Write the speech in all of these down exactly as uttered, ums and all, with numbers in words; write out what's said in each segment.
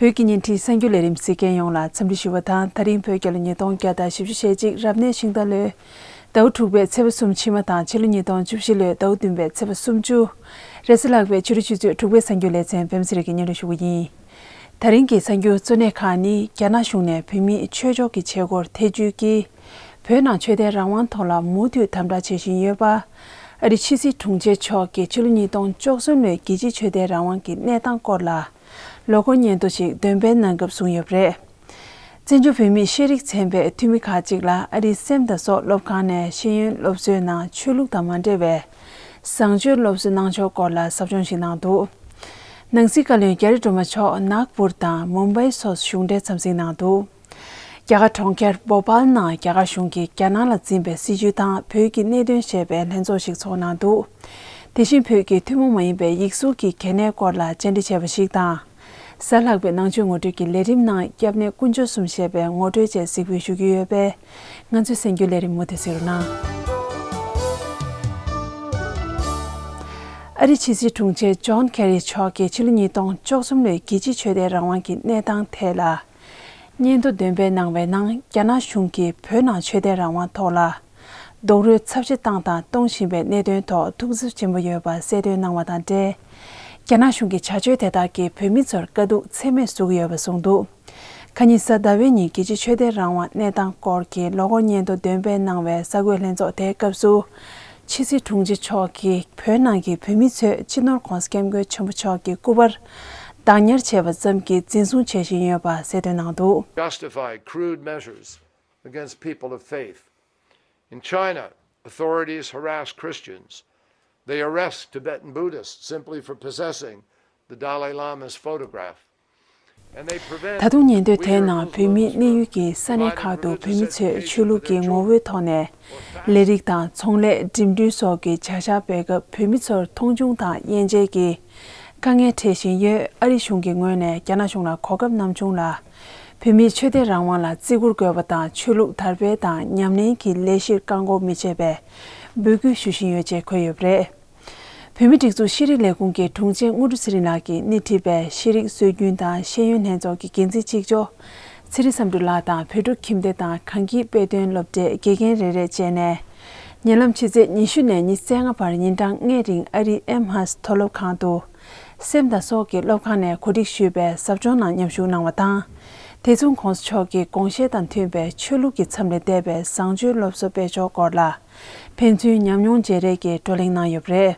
བོད་ཀྱི་བརྙན་འཕྲིན་གསར་འགྱུར་ལས་རིམ་གཟིགས་མཁན་ཡོངས་ལ་འཚམས་འདྲི་ཞུ་བ་དང་། ད་རིང་བོད་རྒྱལ་ལོ་ཉིས་སྟོང་བརྒྱ་དང་བཞི་བཅུ་ཞེ་གཅིག་རབ་གནས་ཤིང་རྟ་ལོའི་ཟླ་བ་དྲུག་པའི་ཚེས་པ་གསུམ་ཕྱི་མ་དང་། ཕྱི་ལོ་ཉིས་སྟོང་བཅུ་བཞི་ལོའི་ཟླ་བ་བདུན་པའི་ཚེས་པ་སུམ་ཅུ། རེས་གཟའ་ལྷག་པའི་ཕྱི་དྲོ་ཆུ་ཚོད་དྲུག་པའི་གསར་འགྱུར་ལེ་ཚན། པད་མ་ཚེ་རིང་གིས་སྙན་སྒྲོན་ཞུ་གི་ཡིན། ད་རིང་གི་གསར་འགྱུར་གཙོ་གནད་ཁག་ནི། རྒྱ་ནག་གཞུང་ནས་བོད་མིའི་ཆོས་ཕྱོགས་ཀྱི་བྱེད་སྒོར་ཐེ་བྱུས་ཀྱིས་བོད་ནང་ཆོས་དད་རང་དབང་ཐོག་ལ་མུ་མཐུད་དམ་དྲག་བྱེད་བཞིན་ཡོད་པ། ཨ་རིའི་ཕྱི་སྲིད་དྲུང་ཆེ་མཆོག་གིས་ཕྱི་ལོ་ཉིས་སྟོང་བཅུ་གསུམ་ལོའི་རྒྱལ་སྤྱིའི་ཆོས་དད་རང་དབང་གི་གནས་སྟངས་སྐོར་ལ་ལོ་འཁོར་སྙན་ཐོ་ཞིག་འདོན་སྤེལ་གནང་སྐབས་གསུངས་ཡོད་པ་རེད། བཙན་བྱོལ་བོད་མིའི་ཤེས་རིག་ཚན་པའི་འཐུས་མི་ཁག་ཅིག་ལ་ཨ་རིའི་སེམས་དང་སྲོག་སློབ་ཁང་ནས་ཤེས་ཡོན་སློབ་གསོའི་ནང་ཆོས་ལུགས་དང་མ་འབྲེལ་བའི་བཟང་སྤྱོད་སློབ་གསོ་གནང་ཕྱོགས་སྐོར་ལ་ཟབ་སྦྱོང་ཞིག་གནང་འདུག། ནང་སྲིད་བཀའ་བློན་རྒྱ་རི་སྒྲོལ་མ་མཆོག་ནཱག་པུར་དང་མུམ་བྷའི་སོགས་གཞུང་འབྲེལ་འཚམས་གཟིགས་གནང་འདུག། རྒྱ་གར་གྲོང་ཁྱེར་བོ་པཱལ་ནང་རྒྱ་གར་གཞུང་གིས་རྒྱ་ནག་ལ་འཛིན་པའི་སྲིད་བྱུས་དང་བོད་ཀྱི་གནད་དོན་ཞེས་པའི་ལྷན་ཚོགས་ཤིག་ཚོགས་གནང་འདུག། དེ་བཞིན་བོད་ཀྱི་ཐུན་མོང་མ་ཡིན་པའི་ཡིག་གཟུགས་ཀྱི་གལ་གནད་སྐོར་ལ་བཅར་འདྲི་བྱས་པ་ཞིག་དང་། གཟའ་ལྷག་པའི་ནང་ཆོས་ངོ་སྤྲོད་ཀྱི་ལས་རིམ་ནང་སྐྱབས་གནས་དཀོན་མཆོག་གསུམ་ཞེས་པའི་ངོ་སྤྲོད་བཅས་གཟིགས་འབུལ་ཞུ་རྒྱུ་ཡོད་པས། ང་ཚོའི་གསར་འགྱུར་ལས་རིམ་མུ་མཐུད་གཟིགས་རོགས་གནང་། ཨ་རིའི་ཕྱི་སྲིད་དྲུང་ཆེ་ཇོན་ཁེ་རི་མཆོག་གིས་ཕྱི་ལོ་ཉིས་སྟོང་བཅུ་གསུམ་ལོའི་རྒྱལ་སྤྱིའི་ཆོས་དད་རང་དབང་གི་གནས་སྟངས་ཐད་ལ། སྙན་ཐོ་འདོན་སྤེལ་གནང་བའི་ནང་། རྒྱ་ནག་གཞུང་གིས་བོད་ནང་ཆོས་དད་རང་དབང་ཐོག་ལ་རྡོག་རོལ་ཚབས་ཆེ་བཏང་དང་གཏོང་བཞིན་པའི་གནད་དོན་ཐོག་ཐུགས་འཚབ་ཆེན་པོ་ཡོད་པ་གསལ་སྟོན་གནང་བ་དང་འབྲེལ། རྒྱ་ནག་གཞུང་གི་བྱ་སྤྱོད་དེ་དག་གིས་བོད་མི་ཚོར་དཀའ་སྡུག་ཚད་མེད་བཟོ་གི་ཡོད་པ་གསུངས་འདུག། ཁ་ཉིན་གཟའ་ཟླ་བའི་ཉིན་རྒྱལ་སྤྱིའི་ཆོས་དད་རང་དབང་གནས་སྟངས་སྐོར་གྱི་ལོ་འཁོར་སྙན་ཐོ་འདོན་སྤེལ་གནང་བའི་གསར་འགོད་ལྷན་ཚོགས་དེའི་སྐབས་སུ། ཕྱི་སྲིད་དྲུང་ཆེ་མཆོག་གིས་བོད་ནང་གི་བོད་མི་ཚོས་སྤྱི་ནོར་༧གོང་ས་༧སྐྱབས་མགོན་ཆེན་པོ་མཆོག་གི་སྐུ་པར་བདག་ཉར་བྱས་པ་ཙམ་གྱིས་འཛིན་བཟུང་བྱེད་བཞིན་ཡོད་པ་གསལ་སྟོན་གནང་འདུག། Justify crude measures against people of faith. In China, authorities harass Christians. They arrest Tibetan Buddhists simply for possessing the Dalai Lama's photograph. ད་དུང་ཉེན་བརྡ་དེའི་ནང་བོད་མིའི་གནས་ཡུལ་གྱི་ས་གནས་ཁག་ཏུ་བོད་མི་ཚོས་ཆོས་ལུགས་ཀྱི་ངོ་བོའི་ཐོག་ནས་ལས་རིགས་དང་ཚོང་ལས་འགྲིམ་འགྲུལ་སོགས་ཀྱི་བྱ་གཞག་སྤེལ་སྐབས་བོད་མི་ཚོར་མཐོང་ཆུང་དང་དབྱེ་འབྱེད་ཀྱི་དཀའ་ངལ་འཕྲད་བཞིན་ཡོད། ཨ་རི་གཞུང་གི་ངོས་ནས་རྒྱ་ནག་གཞུང་ལ་གོ་སྐབས་ནམ་བྱུང་ལ་བོད་མིའི་ཆོས་དད་རང་དབང་ལ་བརྩི་བཀུར་དགོས་པ་དང་། ཆོས་ལུགས་དར་སྤེལ་དང་ཉམས་ལེན་གྱི་ལས་གཞིར་བཀག་འགོག་མི་བྱེད་པའི་འབོད་སྐུལ་ཞུ་བཞིན་ཡོད་ཅེས་འཁོད་ཡོད་པ་རེད། བོད་མིའི་སྒྲིག་འཛུགས་ཤེས་རིག་ལས་ཁུངས་ཀྱི་དྲུང་ཆེ་དངོས་གྲུབ་ཚེ་རིང་ལགས་ཀྱིས་སྣེ་ཁྲིད་པའི་ཤེས་རིག་སྲོལ་རྒྱུན་དང་ཤེས་ཡོན་ལྷན་ཚོགས་ཀྱི་འགན་འཛིན་གཅིག་ལྕོགས་ཚེ་རིང་བསམ་གྲུབ་ལགས་དང་། བོད་ཕྲུག་ཁྱིམ་སྡེ་དང་གངས་སྐྱིད་དཔེ་སྟོན་སློབ་གྲྭའི་དགེ་རྒན་རེ་རེ་བཅས་ནས། ཉེ་ལམ་ཕྱི་ཚེས་ཉི་ཤུ་ནས་ཉི་ཤུ་རྩ་ལྔ་བར་ཉིན་གྲངས་ལྔའི་རིང་ཨ་རིའི་ཨེམ་ཧཱས་མཐོ་སློབ་ཁང་དུ། སེམས་དང་སྲོག་གི་སློབ་ཁང་ནས་གོ་སྒྲིག་ཞུས་པའི་ཟབ་སྦྱོང་ནང་མཉམ་ཞུགས་གནང་བ་དང་། དེ་མཚུངས་༧གོང་ས་མཆོག་གི་དགོངས་བཞེད་དང་མཐུན་པའི་ཆོས་ལུགས་ཀྱི་མཚམས་ལས་འདས་པའི་བཟང་སྤྱོད་སློབ་གསོ་སྤེལ་ཕྱོགས་སྐོར་ལ། ཕན་ཚུན་ཉམས་མྱོང་བརྗེ་རེས་ཀྱི་བགྲོ་གླེང་གནང་ཡོད་པ་རེད།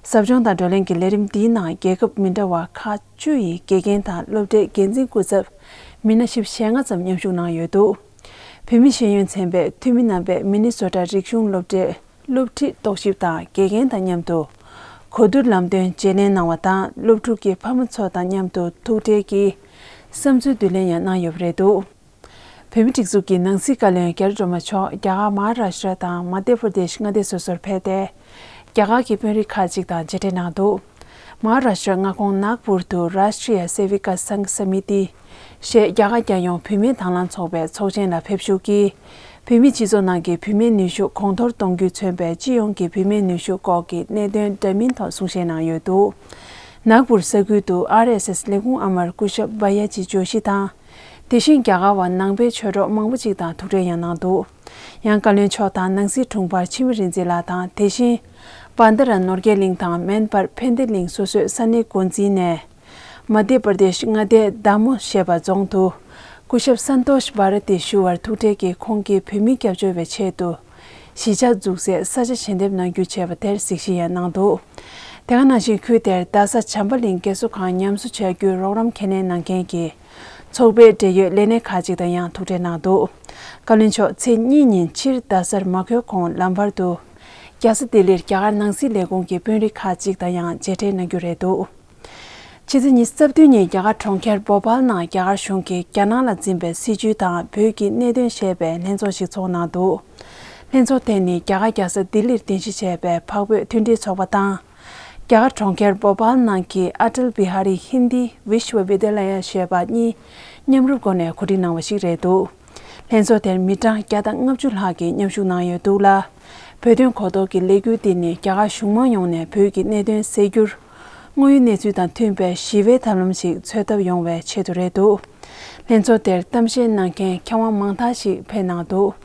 ཟབ་སྦྱོང་དང་བགྲོ་གླེང་གི་ལས་རིམ་འདིའི་ནང་རྒྱལ་ཁབ་མི་འདྲ་བ་ཁག་བཅུ་ཡི་དགེ་རྒན་དང་སློབ་གྲྭའི་འགན་འཛིན་སྐུ་ཚབ་མི་སྣ་བཞི་བཅུ་ཞེ་ལྔ་ཙམ་མཉམ་ཞུགས་གནང་ཡོད་འདུག། བོད་མི་ཤེས་ཡོན་ཚན་པའི་འཐུས་མི་རྣམ་པས་མི་ནི་སོ་ཊ་རིག་གཞུང་སློབ་གྲྭའི་སློབ་ཁྲིད་རྟོག་ཞིབ་དང་དགེ་རྒན་དང་མཉམ་དུ། གོ་བསྡུར་ལམ་སྟོན་བརྗེ་ལེན་གནང་བ་དང་། སློབ་ཕྲུག་གི་ཕ་མ་ཚོ་དང་མཉམ་དུ་ཐུག་འཕྲད་ཀྱིས་བསམ་ཚུལ་བསྡུ་ལེན་ཡང་གནང་ཡོད་པ་རེད་འདུག། བོད་མིའི་སྒྲིག་འཛུགས་ཀྱི་ནང་སྲིད་བཀའ་བློན་རྒྱ་རི་སྒྲོལ་མ་མཆོག་རྒྱ་གར་མ་ཧཱ་རཱ་ཤི་ཏྲ་དང་མ་དྷྱ་པྲ་དེཤ་མངའ་སྡེ་སོ་སོར་ཕེབས་ཏེ། རྒྱ་གར་གྱི་དཔོན་རིགས་ཁག་ཅིག་དང་མཇལ་འཕྲད་གནང་འདུག། མ་ཧཱ་རཱ་ཤི་ཏྲ་མངའ་ཁོངས་ནཱག་པུར་དུ་Rashtriya Sevika Sangh Samiti ཞེས་རྒྱ་གར་རྒྱལ་ཡོངས་བུད་མེད་དྭང་བླངས་ཚོགས་པའི་ཚོགས་ཆེན་ལ་ཕེབས་ཞུགས་ཀྱིས། བོད་མིའི་སྤྱི་ཚོགས་ནང་གི་བུད་མེད་ནུས་ཤུགས་གོང་མཐོར་གཏོང་རྒྱུས་མཚོན་པའི་སྤྱི་ཡོངས་ཀྱི་བུད་མེད་ནུས་ཤུགས་སྐོར་གྱི་གནད་དོན་འདྲ་མིན་ཐོག་གསུང་བཤད་གནང་ཡོད་འདུག། ནཱག་པུར་ས་ཁུལ་དུ་ཨར་ཨེས་ཨེས་ལས་ཁུངས་ཨ་མར་སྐུ་ཞབས་བྷ་ཡ་ཇི་ཇོ་ཤི་དང་། དེ་བཞིན་རྒྱ་གར་བ་ནང་པའི་ཆོས་གྲོགས་མང་པོ་ཅིག་དང་ཐུག་འཕྲད་ཡང་གནང་འདུག། ཡང་བཀའ་བློན་མཆོག་དང་ནང་སྲིད་དྲུང་འཕར་འཆི་མེད་རིག་འཛིན་ལགས་དང་། དེ་བཞིན་བན་དྷ་ར་ནོར་རྒྱས་གླིང་དང་མན་པར་ཕན་བདེ་གླིང་སོ་སོའི་ས་གནས་འགོ་འཛིན་ནས། མ་དྷྱ་པྲ་དེཤ་མངའ་སྡེའི་དཱ་མོ་ཞེས་པ་རྫོང་དུ། སྐུ་ཞབས་སན་ཏོཤ་བྷ་ར་ཏི་ཞུ་བར་ཐུག་འཕྲད་ཀྱིས་ཁོང་གིས་བོད་མི་སྐྱབས་བཅོལ་བའི་ཆེད་དུ། གཞིས་ཆགས་འཛུགས་སའི་ས་ཆ་ཞལ་འདེབས་གནང་རྒྱུ་བྱས་པ་དེར་གཟིགས་ཞིབ་ཡང་གནང་འདུག། དེ་ག་ནང་བཞིན་ཁུལ་དེར་རྡ་ས་བྱམས་པ་གླིང་བཀྲ་ཤིས་སྒང་མཉམ་བཟོ་བྱ་རྒྱུའི་རོགས་རམ་ཁས་ལེན་གནང་མཁན་གྱི་ཚོགས་པའི་འབྲེལ་ཡོད་ལས་སྣེ་ཁག་ཅིག་དང་ཡང་ཐུག་འཕྲད་གནང་འདུག། བཀའ་བློན་མཆོག་ཚེས་གཉིས་ཉིན་ཕྱིར་རྡ་སར་མ་འཁོད་གོང་ལམ་བར་དུ། རྒྱལ་ས་ལྡི་ལིར་རྒྱ་གར་ནང་སྲིད་ལས་ཁུངས་ཀྱི་དཔོན་རིགས་ཁག་ཅིག་དང་ཡང་མཇལ་འཕྲད་གནང་རྒྱུ་རེད་འདུག། ཕྱི་ཚེས་ཉི་ཤུ་རྩ་བདུན་ཉིན་རྒྱ་གར་གྲོང་ཁྱེར་བོ་པཱལ་ནང་རྒྱ་གར་གཞུང་གིས་རྒྱ་ནག་ལ་འཛིན་པའི་སྲིད་བྱུས་དང་བོད་ཀྱི་གནད་དོན་ཞེས་པའི་ལྷན་ཚོགས་ཤིག་ཚོགས་གནང་འདུག། ལྷན་ཚོགས་དེ་ནི་རྒྱ་གར་རྒྱལ་ས་ལྡི་ལིར་རྟེན་གཞི་བྱས་པའི་འཕགས་བོད་མཐུན་སྒྲིལ་ཚོགས་པ་དང་། རྒྱ་གར་གྲོང་ཁྱེར་བོ་པཱལ་ནང་གི་ཨ་ཏལ་བི་ཧ་རི་ཧིན་དི་བི་ཤ་བ་བི་དྱ་ལ་ཡ་ཞེས་པ་གཉིས་མཉམ་རུབ་སྒོ་ནས་གོ་སྒྲིག་གནང་བ་ཞིག་རེད་འདུག། ལྷན་ཚོགས་དེར་མི་གྲངས་བརྒྱ་དང་ལྔ་བཅུ་ལྷག་གིས་མཉམ་ཞུགས་གནང་ཡོད་འདུག་ལ། བོད་དོན་གོ་རྟོགས་ཀྱི་ལས་འགུལ་འདི་ནི་རྒྱ་གར་གཞུང་མང་ཡོངས་ནས་བོད་ཀྱི་གནད་དོན་སེལ་རྒྱུར། དངོས་ཡོད་གནས་ཚུལ་དང་མཐུན་པའི་ཞི་བའི་ཐབས་ལམ་ཞིག་འཚོལ་ཐབས་ཡོང་བའི་ཆེད་དུ་རེད་འདུག་ལྷན་ཚོགས་དེར་གཏམ་བཤད་གནང་མཁན་མཁས་དབང་མང་དག་ཞིག་ཕེབས་གནང་འདུག་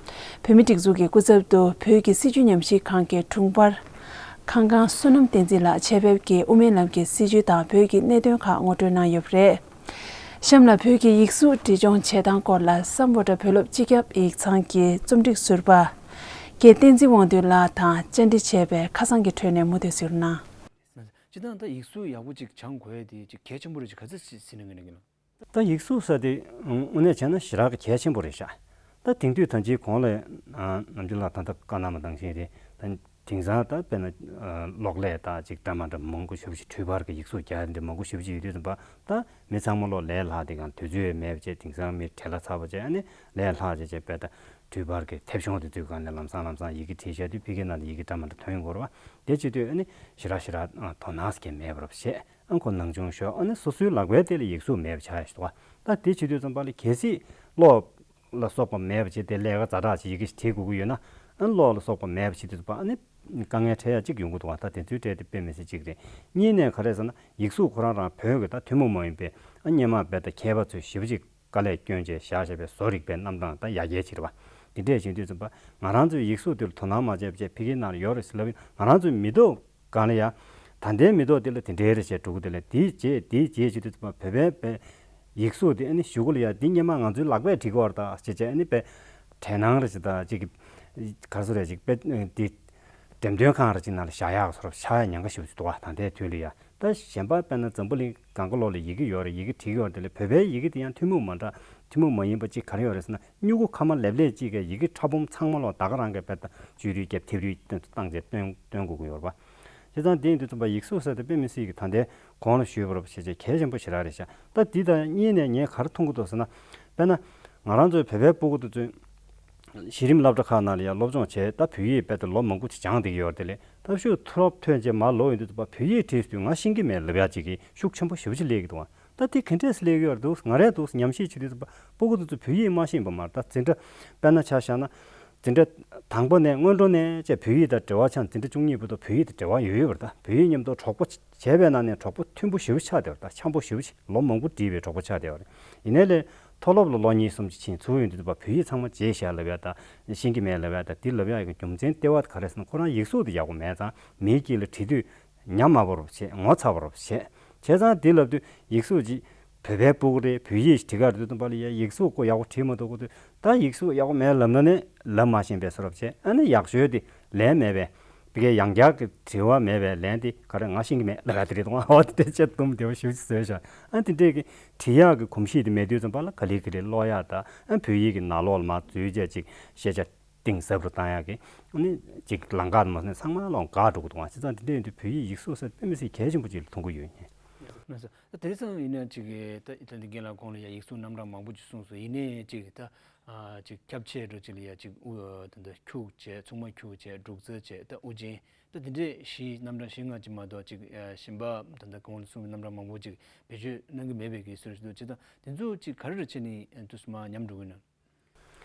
བོད་མིའི་སྒྲིག་འཛུགས་ཀྱི་སྐུ་ཚབ་ཏུ་བོད་ཀྱི་སྲིད་བྱུས་ཉམས་ཞིབ་ཁང་གི་དྲུང་འཕར་ཁང་ཁང་བསོད་ནམས་བསྟན་འཛིན་ལགས་ཆེད་ཕེབས་ཀྱིས་དབུ་མའི་ལམ་གྱི་སྲིད་བྱུས་དང་བོད་ཀྱི་གནད་དོན་ཁག་ངོ་སྤྲོད་གནང་ཡོད་པ་རེད། གཤམ་ལ་བོད་ཀྱི་ཡིག་གཟུགས་འབྲི་སྦྱོང་བྱེད་སྟངས་སྐོར་ལ་སམ་བྷོ་ཊ་བོད་སློབ་སྤྱི་ཁྱབ་ཡིག་ཚང་གི་རྩོམ་སྒྲིག་ཟུར་པ་རྒན་བསྟན་འཛིན་དབང་འདུས་ལགས་དང་བཅར་འདྲི་བྱས་པའི་ཁ་སང་གི་གྲོས་ནས་མུ་མཐུད་ཟུར་གནང་། སྤྱིར་བཏང་ད་ཡིག་གཟུགས་ཡག་པོ་ཅིག་སྦྱང་དགོས་ཡ་དེ་ཅིག་གལ་ཆེན་པོ་རེད་ཅིག་ག་ཚོད་ཅིག་ཟིན་ན་ངེས་ན་གི་ལ། ད་ཡིག་གཟུགས་ཟེར་དེ་དངོས་གནས་བྱས་ན་ཞེ་དྲག་གི་གལ་ཆེན་པོ་རེད་ཤག་ད་དེང་དུས་ད་ཅིའི་གོང་ལ་ནམ་རྒྱུན་ལ་ད་ལྟ་བཀའ་གནང་མ་གནང་བཞིན་རེད། ད་དེང་སང་ད་དཔེར་ན་གློག་ཀླད་ད་ཅིག་འདྲ་མ་འདྲ་མང་པོ་ཞེ་པོ་ཅིག་འཕྲུལ་པར་གྱི་ཡིག་གཟུགས་རྒྱག་འདྲ་མང་པོ་ཞེ་པོ་ཅིག་ཡོད་དུས་ཙམ་པ་ད་མི་ཚང་མ་ལོ་ལས་སླ་དེ་གང་དུས་ཚོད་མེད་པ་བྱས་དེང་སང་མི་བྲེལ་བ་ཚ་པོ་བྱས་ཨ་ནི་ལས་སླ་བྱས་བྱས་དཔེ་ད་འཕྲུལ་པར་གྱི་མཐེབ་གཞོང་དེ་ཚོའི་སྒང་ནས་ལམ་སང་ལམ་སང་ཡི་གེ་བྲིས་བཞག་དུས་ཕ་གིའི་ནང་ལ་ཡི་གེ་འདྲ་མ་འདྲ་ཐོན་ཡོང་གི་རེད་བ། དེ་བྱེད་དུས་ཨ་ནི་ཞེ་དྲག་ཞེ་དྲག་དོ་སྣང་གང་མེད་པར་བྱས། ཨ་ཁོ་ནང་སྦྱོང་ཤོག་ཨ་ནི་སོ་སོའི་ལག་པའི་སྟེང་ལ་ཡིག་གཟུགས་མེད་པ་ཆགས་ཡ་ཞིག་འདུག་བ། ད་དེ་བྱེད་དུས་ཙམ་པ་ལ་གལ་སྲིད་གློག་ལ་སོགས་པ་མེད་པ་བྱས་ཏེ་ཀླད་ཀ་ཛ་དྲག་ཅིག་ཡི་གེ་ཞིག་བྲིས་དགོས་ཀྱི་ཡོད་ན། ཨ་ནི་གློག་ལ་སོགས་པ་མེད་པ་བྱེད་དུས་ཙམ་པ་ཨ་ནི་དཀའ་ངལ་འཕྲད་ཡ་གཅིག་ཡོང་གི་འདུག་བ། ད་དེ་ཚོའི་གྲས་དེ་དཔེ་མི་སྲིད་གཅིག་རེད། གཉིས་ནས་ག་རེ་ཟེར་ན་ཡིག་གཟུགས་ཁོ་རང་རང་བོད་ཀྱི་ད་ཐུན་མོང་མ་ཡིན་པའི་ཨ་སྔོན་མ་བས་ད་མཁས་པ་ཚོས་ཞེ་པོ་ཅིག་དཀའ་ལས་བསྐྱོན་བྱས་བཞག་བཞག་པའི་བཟོ་རིག་པའི་རྣམ་གྲངས་ད་ཡར་རྒྱས་ཕྱིན་པ། དེ་འདྲས་བྱེད་དུས་ཙམ་པ་ང་རང་ཚོའི་ཡིག་གཟུགས་དེ་ལ་དོ་སྣང་མ་བྱས་པ་བྱས་ཕ་གིའི་ནང་ལ་ཡོད་རེད་ཟེར་ལབ་ཡིན། ང་རང་ཚོའི་མི་ཐོག་སྒང་ལ་ཡ། ད་ལྟའི་མི་ཐོག་དེ་ལ་དེ་འདྲའི་རེ་བྱས་འགྲོ་གི་དེ་ལ་དེའི་རྗེས་དེའི་རྗེས་བྱེད་དུས་ཙམ་པ་བོད་པའི་པའི་ཡིག་གཟུགས་དེ་ཨ་ནི་གཞུག་གུ་ལ་ཡ་འདི་སྔོན་མ་ང་ཚོའི་ལག་པས་བྲིས་ཀྱི་ཡོད་རེད་ད་ཅེས་བྱས་ཨ་ནི་པའི་དྲན་སྣང་རེ་བྱེད་ད་ཅིག་ག་རེ་ཟེར་རེད་ཅིག་པའི་འདི་འགྲེམས་སྟོན་ཁང་རེ་ཅིག་ནང་ལ་བཞག་ཡག་བཟོ་འདྲ་ཆགས་ཡ་ཉེན་ཁ་ཞེ་པོ་ཅིག་འདུག་བ། ད་ལྟའི་དུས་ལ་ཡ། ད་གཞན་པ་དཔེར་ན་འཛམ་བུ་གླིང་གང་ག་ལོག་ལ་ཡི་གེ་ཡོད་རེད། ཡི་གེ་བྲིས་ཀྱི་ཡོད་རེད། དེ་ལས་བོད་པའི་ཡི་གེ་དེ་ཡང་ཐུན་མོང་མ་འདྲ་ཐུན་མོང་མ་ཡིན་པ་ཅིག་ག་རེ་ཡོད་རེད་ཟེར་ན་སྨྱུ་གུ་ཁ་མ་ལེབ་ལེབ་ཅིག་གི་ཡི་གེ་ཕྲ་སྦོམ་ཚང་མ་ལོག་ད་ག་རང་གི་དཔེ་ད་བཅོས་རིས་རྒྱབ་མཐེབ་རིས་བཏང་བྱས་སྟོན་སྟོན་དགོས་ཀྱི་ཡོད་རེད་པ། བྱས་ཙང་དེ་ཡིན་དུས་ཙམ་པ་ཡིག་གཟུགས་ཟེར་དེ་དཔེ་མི་སྲིད་ཀྱི་ད་ལྟའི་གོང་ལ་ཞུས་པ་རེད་བྱས་བྱས་གལ་ཆེན་པོ་ཞེ་དྲག་རེད་ཤག་ད་འདི་དང་གཉིས་ནས་ངས་ག་རེ་མཐོང་གི་འདུག་ཟེར་ན། དཔེར་ན་ང་རང་ཚོའི་བོད་པའི་སྤུ་གུ་དེ་ཚོས་གཞི་རིམ་སློབ་གྲྭ་ཁག་ནང་ལ་ཡང་སློབ་སྦྱོང་བྱས་ད་བོད་ཡིག་དཔེ་དེ་ལོ་མང་པོ་ཅིག་སྦྱངས་བསྡད་ཀྱི་ཡོད་རེད། དེ་ལས་ད་ཤུགས་ཐུབ་ཐོན་རྗེས་མར་ལོག་ཡོང་དུས་ཙམ་པ་བོད་ཡིག་བྲིས་དུས་ང་ཤེས་ཀྱི་མེད་ལབ་ཡག་ཅིག་གི་ཤུགས་ཆེན་པོ་ཞེ་པོ་ཅིག་སླེབས་ཀྱི་འདུག་ད་དེ་ག་འདྲས་སླེབས་ཀྱི་ཡོད་རེད་འདུག་ང་རས་འདུག་ཉམས་ཞིབ་བྱེད་དུས་ཙམ་པ་སྤུ་གུ་དེ་ཚོ་བོད་ཡིག་མ་ཤེས་པ་མ་རེད། ད་འཛིན་གྲྭ་དཔེར་ན་ཆ་བཞག་ན། འཛིན་གྲྭ་དང་པོ་ནས་སྔོན་འགྲོ་ནས་བཅས་བོད་ཡིག་དང་འབྲེལ་བ་ཆགས། འཛིན་གྲྭ་བཅུ་གཉིས་བར་དུ་བོད་ཡིག་དང་འབྲེལ་བ་ཡོད་ཡོད་པ་རེད། ད་བོད་ཡིག་མཉམ་དུ་གྲོགས་པོ་བྱས་པའི་ནང་ནས་གྲོགས་པོ་མཐུན་པོ་ཞེ་པོ་ཆགས་བསྡད་པ་རེད། ད་འཆམ་པོ་ཞེ་པོ་ཅིག་ལོ་མང་པོ་འགྲིག་པའི་གྲོགས་པོ་ཆགས་བསྡད་པ་རེད། ཡིན་ནའི་ལས་མཐོ་སློབ་ལ་ལོ་གཉིས་གསུམ་ཅིག་ཕྱིན་ཚུར་ཡོང་དུས་ཙམ་པ་བོད་ཡིག་ཚང་མ་བརྗེད་བཞག་ལབ་ཡག་དང་ཤེས་ཀྱི་མེད་ལབ་ཡག་དང་འདི་ལབ་ཡག་གི་རྒྱུ་མཚན་ལྟེ་བ་དེ་ག་རེ་ཟེར་ན་ཁོ་རང་ཡིག་གཟུགས་དེ་ཡག་པོ་མེད་ཙང་མིའི་དཀྱིལ་ལ་བྲིས་དུས་ཉམས་དམའ་པོ་རུ་བྱེད། ངོ་ཚ་བོ་རུ་བྱེད། བྱས་ཙང་འདི་ལབ་དུས་ཡིག་གཟུགས་ཅིག་བོད་པའི་སྤུ་གུ་རེད། བོད་ཡིག་ཅིག་བྲིས་ག་རེ་དུས་ཙམ་པ་ལ་ཡ་ཡིག་གཟུགས་ཁོ་ཡག་པོ་བྲིས་མ་ཐུབ་གོ་དུས་ད་ཡིག་གཟུགས་ཡག་པོ་མེད་ལབ་ན་ནི་ལབ་མ་ཤེས་པའི་བཟོ་འདྲ་བྱས། ཨ་ནི་ཡག་ཤོས་དེ་ལན་མེད་པའི་བི་གའི་ཡང་བསྐྱར་གྱི་དྲི་བ་མེད་པའི་ལན་དེ་ག་རེ་ང་ཤེས་ཀྱི་མེད་ལབ་ཡག་དེ་རེད་འདུག་ཨ་འོ་དེ་འདྲས་བྱས་དུམ་བདེ་བ་ཞེ་པོ་ཅིག་བཟོས་ཤག་ཨ་དེ་འདྲས་ཀྱི་བྲིས་ཡག་གི་གོམས་གཤིས་དེ་མེད་དུས་ཙམ་པ་ལ་ག་ལེ་ག་ལེ་ཀློག་ཡག་དང་ཨ་བོད་ཡིག་གི་ནང་ལོགས་ལ་མར་འཛུལ་བྱས་ཅིག་ཤེས་བྱ་གཏིང་ཟབ་རུ་བཏང་ཡག་གི་ཨ་ནི་ཅིག་ལམ་ཁ་མ་ཟད་ཚང་མ་ལོག་འགག་འགྲོ་གི་འདུག་ཨ་བྱས་ཙང་དེ་འདྲ་ཡིན་དུས་བོད་ཡིག་ཡིག་གཟུགས་ཟེར་དཔེ་མི་སྲིད་གལ་ཆེན་པོ་ཅིག་ལ་མཐོང་གི་ཡོད་ངས། ལགས་སོ། ད་དེང་སང་ཡིན་ན་ཅིག་ད་ད་འདི་རྒན་ལགས་གོང་ལ་ཡ་ཡིག་གཟུགས་རྣམ་གྲངས་མང་པོ་ཅིག་གསུངས་སོང་། ཡིན་ནའི་ཅིག་ད་ཨ་ཅིག་ཁྱབ་ཆེ་འགྲོ་ཅིག་ལ་ཡ་ཅིག་དབུ་ད་ད་ཁྱུག་བྱས། མཚུངས་མ་ཁྱུག་བྱས། འབྲུག་རྩལ་བྱས། ད་དབུ་ཅན། ད་དེ་འདྲས་བཞི་རྣམ་གྲངས་བཞི་ལྔ་ཅིག་མ་གཏོགས་ཅིག་ཨ་གཞན་པ་ད་ད་གོང་ལ་གསུངས་པའི་རྣམ་གྲངས་མང་པོ་ཅིག་བེད་སྤྱོད་གནང་གི་མེད་པའི་གི་བཟོ་འདྲ་ཞིག་འདུག་ཅིག་ད་དེ་ཚོ་ཅིག་ག་རེ་རེ་བྱས་ནས་དུས་སུ་མར་ཉམས་འགྲོ་གི་ཡིན་ན།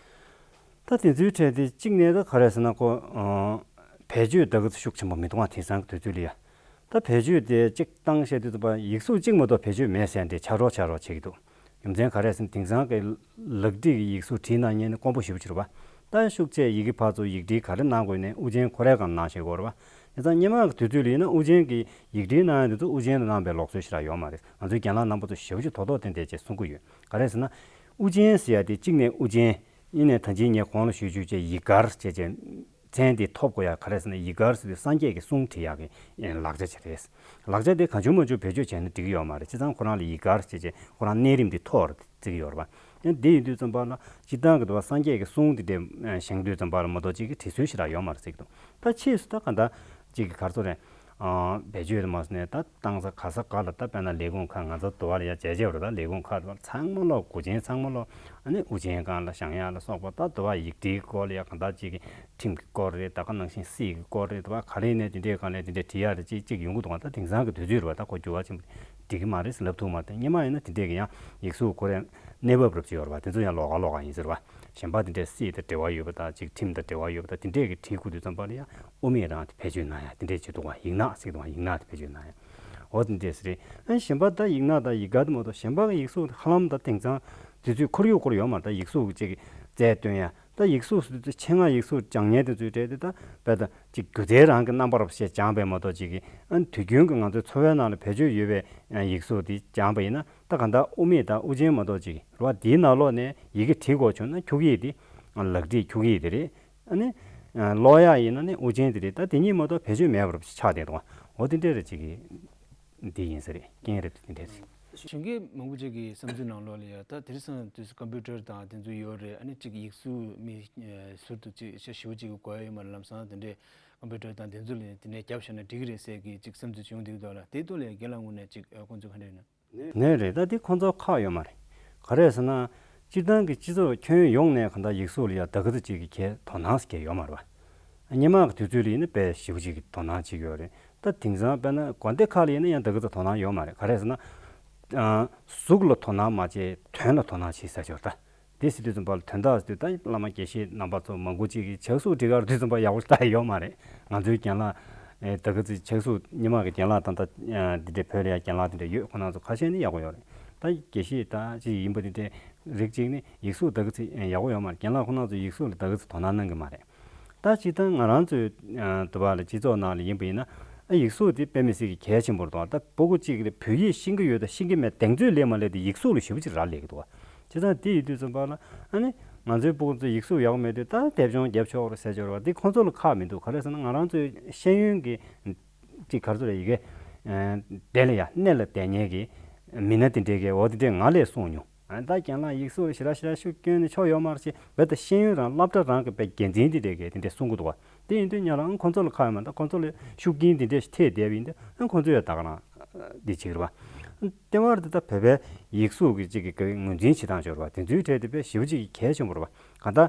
ད་དེ་ཚོའི་གྲས་དེ་གཅིག་ནས་ད་ག་རེ་ཟེར་ན་ཁོ། ཨ་བེད་སྤྱོད་ད་ག་ཚོད་ཤུགས་ཆེན་པོ་མི་འདུག་ཨ་དེང་སང་གི་དུས་ཚོད་ལ་ཡ། ད་བེད་སྤྱོད་དེ་གཅིག་བཏང་བཤད་དུས་ཙམ་པ་ཡིག་གཟུགས་གཅིག་མ་གཏོགས་བེད་སྤྱོད་མེད་ཟེར་འདྲ་ཆགས་འགྲོ་ཆགས་འགྲོ་བྱེད་ཀྱི་འདུག་རྒྱུ་མཚན་ག་རེ་ཟེར་ན་དེང་སང་གི་ལག་བྲིས་ཀྱི་ཡིག་གཟུགས་བྲིས་གནང་མཁན་ནི་དཀོན་པོ་ཞེ་པོ་ཅིག་རེད་པ། ད་ཤུགས་ཆེ་ཡི་གེ་ཕར་ཚུར་ཡིག་བྲིས་ག་རེ་གནང་དགོས་ནའི་དབུ་ཅན་ཁོ་རའི་སྒང་གནང་ཤེས་དགོས་རེད་པ། དེ་ཙང་སྔོན་མ་གི་དུས་ཚོད་ལ་ཡིན་ན་དབུ་ཅན་གྱི་ཡིག་བྲིས་གནང་ཡ་དེ་ཚོ་དབུ་ཅན་དུ་གནང་པའི་ལུགས་སྲོལ་ཞེ་དྲག་ཡོད་མ་རེད། ང་ཚོའི་རྒན་ལགས་རྣམ་པ་ཚོ་ཞེ་པོ་ཅིག་དོ་དོགས་ཏན་ཏན་བྱས་གསུང་གི་ཡོད། ག་རེ་ཟེར་ན། དབུ་ཅན་ཟེར་ཡ་དེ་གཅིག་ནས་དབུ་ཅན། གཉིས་ནས་ད་ཅི་ངས་གོང་ལ་ཞུས་ཞུས་བྱས་ཡིག་མགར་བྱས་བྱས། མཚན་དེ་ཐོབ་དགོས་ཡ། ག་རེ་ཟེར་ན་ཡིག་མགར་ཟེར་དུས་སངས་རྒྱས་ཀྱི་གསུང་བྲིས་ཡག་གི་ལག་ཆ་ཅིག་རེད། ལག་ཆ་དེ་གང་བྱུང་མང་བྱུང་བེད་སྤྱོད་བྱས་ན་འགྲིག་གི་ཡོད་མ་རེད། བྱས་ཙང་ཁོ་རང་ལ་ཡིག་མགར་བྱས་བྱས་ཁོ་རང་གནས་རིམ་དེ་མཐོ་རུ་བརྩི་གི་ཡོད་རེད་པ། ཡང་དེ་ཡིན་དུས་ཙམ་པ་ལ་སྤྱིར་བཏང་གི་འདུག་པ་སངས་རྒྱས་ཀྱི་གསུང་དེ་འདྲ་བཞེངས་དུས་ཙམ་པ་ལ་མ་གཏོགས་གཅིག་གི་བྲིས་སྲོལ་ཞེ་དྲག་ཡོད་མ་རེད་ཟེར་གི་འདུག་ད་ཕྱིས་སུ་ད་ག་འདྲ་གཅིག་གི་ག་རེ་ཟེར་རེད། ཨ་བེད་སྤྱོད་དུ་མ་སོང་ནས་ད་བཏང་ས་ག་ས་ག་ལ་ད་དཔེར་ན་ལས་ཁུངས་ཁག་ང་ཚོ་འདུག་པ་ལ་ཡ་མཇལ་མཇལ་བ་རེད། ད་ལས་ཁུངས་ཁག་འདུག་པ་ཚང་མ་ལོག་དབུ་ཅན་ཚང་མ་ལོག་ཨ་ནི་དབུ་ཅན་སྒང་ལ་བཞེངས་ཡག་ལ་སོགས་པ་ད་འདུག་པ་ཡིག་བྲིས་སྐོར་ལ་ཡ་གང་ལྟར་གཅིག་གི་ཁྲིམས་ཀྱི་སྐོར་རེད། ད་ག་ནང་བཞིན་སྲིད་ཀྱི་སྐོར་རེད། འདུག་པ་ག་རེ་ནས་དེ་འདྲའི་སྒང་ལ་དེ་འདྲའི་བྲིས་ཡག་རེད་ཅིག་ཅིག་ཡོང་གི་འདུག་པ། ད་དེང་སང་གི་དུས་ཚོད་རེད་པ། ད་ཁོ་འགྱུར་བ་ཆེན་པོ་འགྲིག་གི་མ་རེད་ཟེར་ལབ་ཐུབ་མ་རེད། སྔོན་མ་ཡིན་ན་དེ་འདྲས་ཀྱི་ཡང་ཡིག་གཟུགས་ཁོ་རའི་གནས་བབ་རབ་ཅིག་ཡོད་རེད་པ། དེ་ཚོ་ཡང་ལོགས་ཀ་ལོགས་ཀ་ཡིན་ཟེར་བ། གཞན་པ་དེ་འདྲས་སྲིད་དང་འབྲེལ་བ་ཡོད་པ་དང་ཅིག་ཁྲིམས་དང་འབྲེལ་བ་ཡོད་པ་དང་དེ་འདྲས་ཀྱི་བྲིས་ཁུག་དུས་ཙམ་པ་ལ་ཡང་དབུ་མའི་རང་དེ་བེད་སྤྱོད་གནང་ཡ་དེ་འདྲས་བྱེད་འདུག་པ། ཡིག་ནག་ཟེར་འདུག་པ། ཡིག་ནག་དེ་བེད་སྤྱོད་གནང་ཡ། འོ་དེ་འདྲས་རེད། ཨ་ནི་གཞན་པ་ད་ཡིག་སྣ་དང་ཡིག་དགར་དེ་མ་གཏོགས་གཞན་པ་གི་ཡིག་གཟུགས་ཧ་ལམ་ད་དེང་སང་དུས་ཚོད་ཁོར་ཡུག་ཁོར་ཡོད་མ་རེད། ད་ཡིག་གཟུགས་ཀྱི་ཅིག་རྩལ་སྟོན་ཡ། ད་ཡིག་གཟུགས་སུ་ཆེད་མངགས་ཡིག་གཟུགས་སྦྱང་མཁན་དེ་ཚོའི་གྲས་དེ་ད་དཔེ་ད་ཅིག་སྒྱུ་རྩལ་རང་གི་རྣམ་པར་ཞེས་སྦྱངས་པའི་མ་གཏོགས་ཅིག་གི་ཨ་ནི་དུས་རྒྱུན་གྱི་ང་ཚོའི་འཚོ་བའི་ནང་ལ་བེད་སྤྱོད་ཡོད་པའི་ཡིག་གཟུགས་དེ་སྦྱངས་པ་ཡིན་ན། ད་གང་ལྟར་དབུ་མེད་དང་དབུ་ཅན་མ་གཏོགས་ཅིག་རེད་བ། དེའི་ནང་ལོགས་ནས་ཡི་གེ་བྲིས་དགོས་བྱུང་ན་འཁྱུག་ཡིག་དེ་ལག་བྲིས་འཁྱུག་ཡིག་དེ་རེད། ཨ་ནི་ཀློག་ཡག་ཡིན་ན་ནི་དབུ་ཅན་དེ་རེད། ད་དེ་གཉིས་མ་གཏོགས་བེད་སྤྱོད་མེད་པར་ཆགས་བསྡད་འདུག་འོ་དེ་འདྲས་རེད་ཅིག་གི་འདི་ཡིན་ས་རེད། རྐྱེན་རེད་དེ་འདྲས་རེད། གཞོན་སྐྱེས་མང་པོ་ཅིག་གི་བསམ་ཚུལ་ནང་ལོགས་ལ་ཡ་ད་དེང་སང་དུས་སུ་ཀམ་པུ་ཊར་དང་དེ་ཚོ་ཡོད་རེད། ཨ་ནི་ཅིག་ཡིག་གཟུགས་མི་ཟུར་དུ་ཅིག་ཤ་ཞེ་པོ་ཅིག་གི་དགོས་ཡ་ཡོད་མ་རེད། ལམ་སང་དེ་འདྲས་ཀམ་པུ་ཊར་དང་དེ་ཚོ་ལ་དེ་ནས་རྒྱབ་བཞག་ན་འགྲིག་གི་རེད་ཟེར་གི་ཅིག་བསམ་ཚུལ་བྱུང་འདུག་དོ་ལ། དེ་ཐོག་ལ་རྒན་ལགས་ངོས་ནས་ཅིག་ཁོང་ཚོ་ག་འདྲ་ཡོད་ན། ནས་རེད། ད་འདི་ཁོང་ཚོ་ཁག་ཡོད་མ་རེད། ག་རེ་ཟེར་ན། སྤྱིར་བཏང་གི་སྤྱི་ཚོགས་ཁྱོན་ཡོངས་ནས་གང་ལྟར་ཡིག་གཟུགས་ལ་ཡང་ད་ག་ཚོད་ཅིག་གི་གལ་དོ་སྣང་ཞིག་གལ་ཡོད་མ་རེད་བ། སྔོན་མ་གི་དུས་ཚོད་ལ་ཡིན་ན་དཔེ་ཞེ་པོ་ཅིག་གི་དོ་སྣང་བྱེད་ཀྱི་ཡོད་རེད། ད་དེང་སང་དཔེར་ན་དགོན་སྡེ་ཁག་ལ་ཡིན་ན་ཡང་ད་ག་ཚོད་དོ་སྣང་ཡོད་མ་རེད། ག་རེ་ཟེར་ན། ཨ། གཟུགས་ལ་དོ་སྣང་མ་བྱས་དོན་ལ་དོ་སྣང་བྱེད་ས་ཞོར་ད། དེ་ཟེར་དུས་ཙམ་པ་ལ་དོན་དག་ཟེར་དུས་ད་བླ་མ་དགེ་བཤེས་རྣམ་པ་ཚོ་མང་པོ་ཅིག་གིས་ཇ་གཟུགས་སྒྲིག་གར་དུས་ཙམ་པ་ཡག་པོ་ཞིག་ད་ཡོད་མ་རེད། ང་ཚོའི་རྒན་ལགས། ཨེ། ད་ག་ཚོད་ཇ་གཟུགས་སྔོན་མ་གི་རྒན་ལགས་དང་ད་འདི་འདྲའི་བོད་ལ་ཡང་རྒན་ལགས་འདི་འདྲ་ཡོད། ཁོ་རང་ཚོ་ཁ་ཤས་ནི་ཡག་པོ་ཡོད་རེད། ད་དགེ་བཤེས་ད་ཅིག་ཡིན་པ་འདི་འདྲའི་རིགས་ཅིག་ནི་ཡིག་གཟུགས་ད་ག་ཚོད་ཡག་པོ་ཡོད་མ་རེད། རྒན་ལགས་ཁོ་རང་ཚོ་ཡིག་གཟུགས་ལ་ད་ག་ཚོད་དོ་སྣང་གནང་གི་མ་རེད། ད་སྤྱིར་བཏང་ང་རང་ཚོའི་ཨ་དུ་བ་ལ་སྤྱི་ཚོགས་ནང་ལ་ཡིན་པ་ཡིན་ན། ཨ། ཡིག་གཟུགས་དེ་དཔེ་མི་སྲིད་ཀྱི་གལ་ཆེན་པོ་རེད་འདུག་ད་སྤུ་གུ་གཅིག་ལ་བོད་ཡིག་ཤེས་ཀྱི་ཡོད་དང་ཤེས་ཀྱི་མེད་གདེང་ཚོད་སླེབས་མ་སླེབས་དེ་ཡིག་གཟུགས་ལ་ཞེ་པོ་ཅིག་རག་ལས་ཀྱི་འདུག་བྱས་ཙང་དེ་ཡིན་དུས་ཙམ་པ་ལ་ཨ་ནི་ང་ཚོའི་སྤུ་གུ་ཚོ་ཡིག་གཟུགས་ཡག་པོ་མེད་དུས་ད་དེབ་ཆུང་རྒྱབ་ཆོག་རེད་ཟེར་ཆོག་རེད་བ། དེ་ཁོང་ཚོ་ལ་ཁག་མི་འདུག་ག་རེ་ཟེར་ན་ང་རང་ཚོའི་ཤེས་ཡོན་གྱི་ཅིག་ག་རེ་ཟེར་ཡི་གེ་ཨ་དེ་ལ་ཡ་གནད་ལ་དེ་ཉེ་གི་མི་སྣ་དེ་འདྲས་ཀྱིས་འོ་དེ་འདྲས་ང་ལས་གསུངས་མྱོང་། ཨ། ད་རྒན་ལགས་ཡིག་གཟུགས་ལ་ཞེ་དྲག་ཞེ་དྲག་ཤུགས་བསྐྱོན་ནས་ཆོག་ཡོད་མ་རེད་ཅེས་བོད་དུ་ཤེས་ཡོན་རང་སློབ་གྲྭ་རང་གི་བོད་འགན་འཛིན་དེ་འདྲས་ཀྱིས་དེ་འདྲས་གསུང་གི་འདུག་བ། དེ་ཡིན་དུས་ང་ལ་ཨང་ཁོང་ཚོ་ལ་ཁག་ཡོད་མ་རེད། ད་ཁོང་ཚོ་ལ་ཤུགས་རྐྱེན་དེ་འདྲས་ཐེབས་བསྡད་པ་ཡིན་དུས་ཨང་ཁོང་ཚོ་ཡང་ད་ག་རང་འདི་བྱེད་ཀྱི་རེད་བ། ལྟེ་བར་དུ་ད་བོད་པའི་ཡིག་གཟུགས་ཀྱི་གཅིག་གི་ངོས་འཛིན་བྱེད་སྟངས་ཤོར་བ་དེ་ཚོའི་གྲས་དེ་དཔེ་ཞེ་པོ་ཅིག་གལ་ཆེན་པོ་རེད་བ། གང་ལྟར་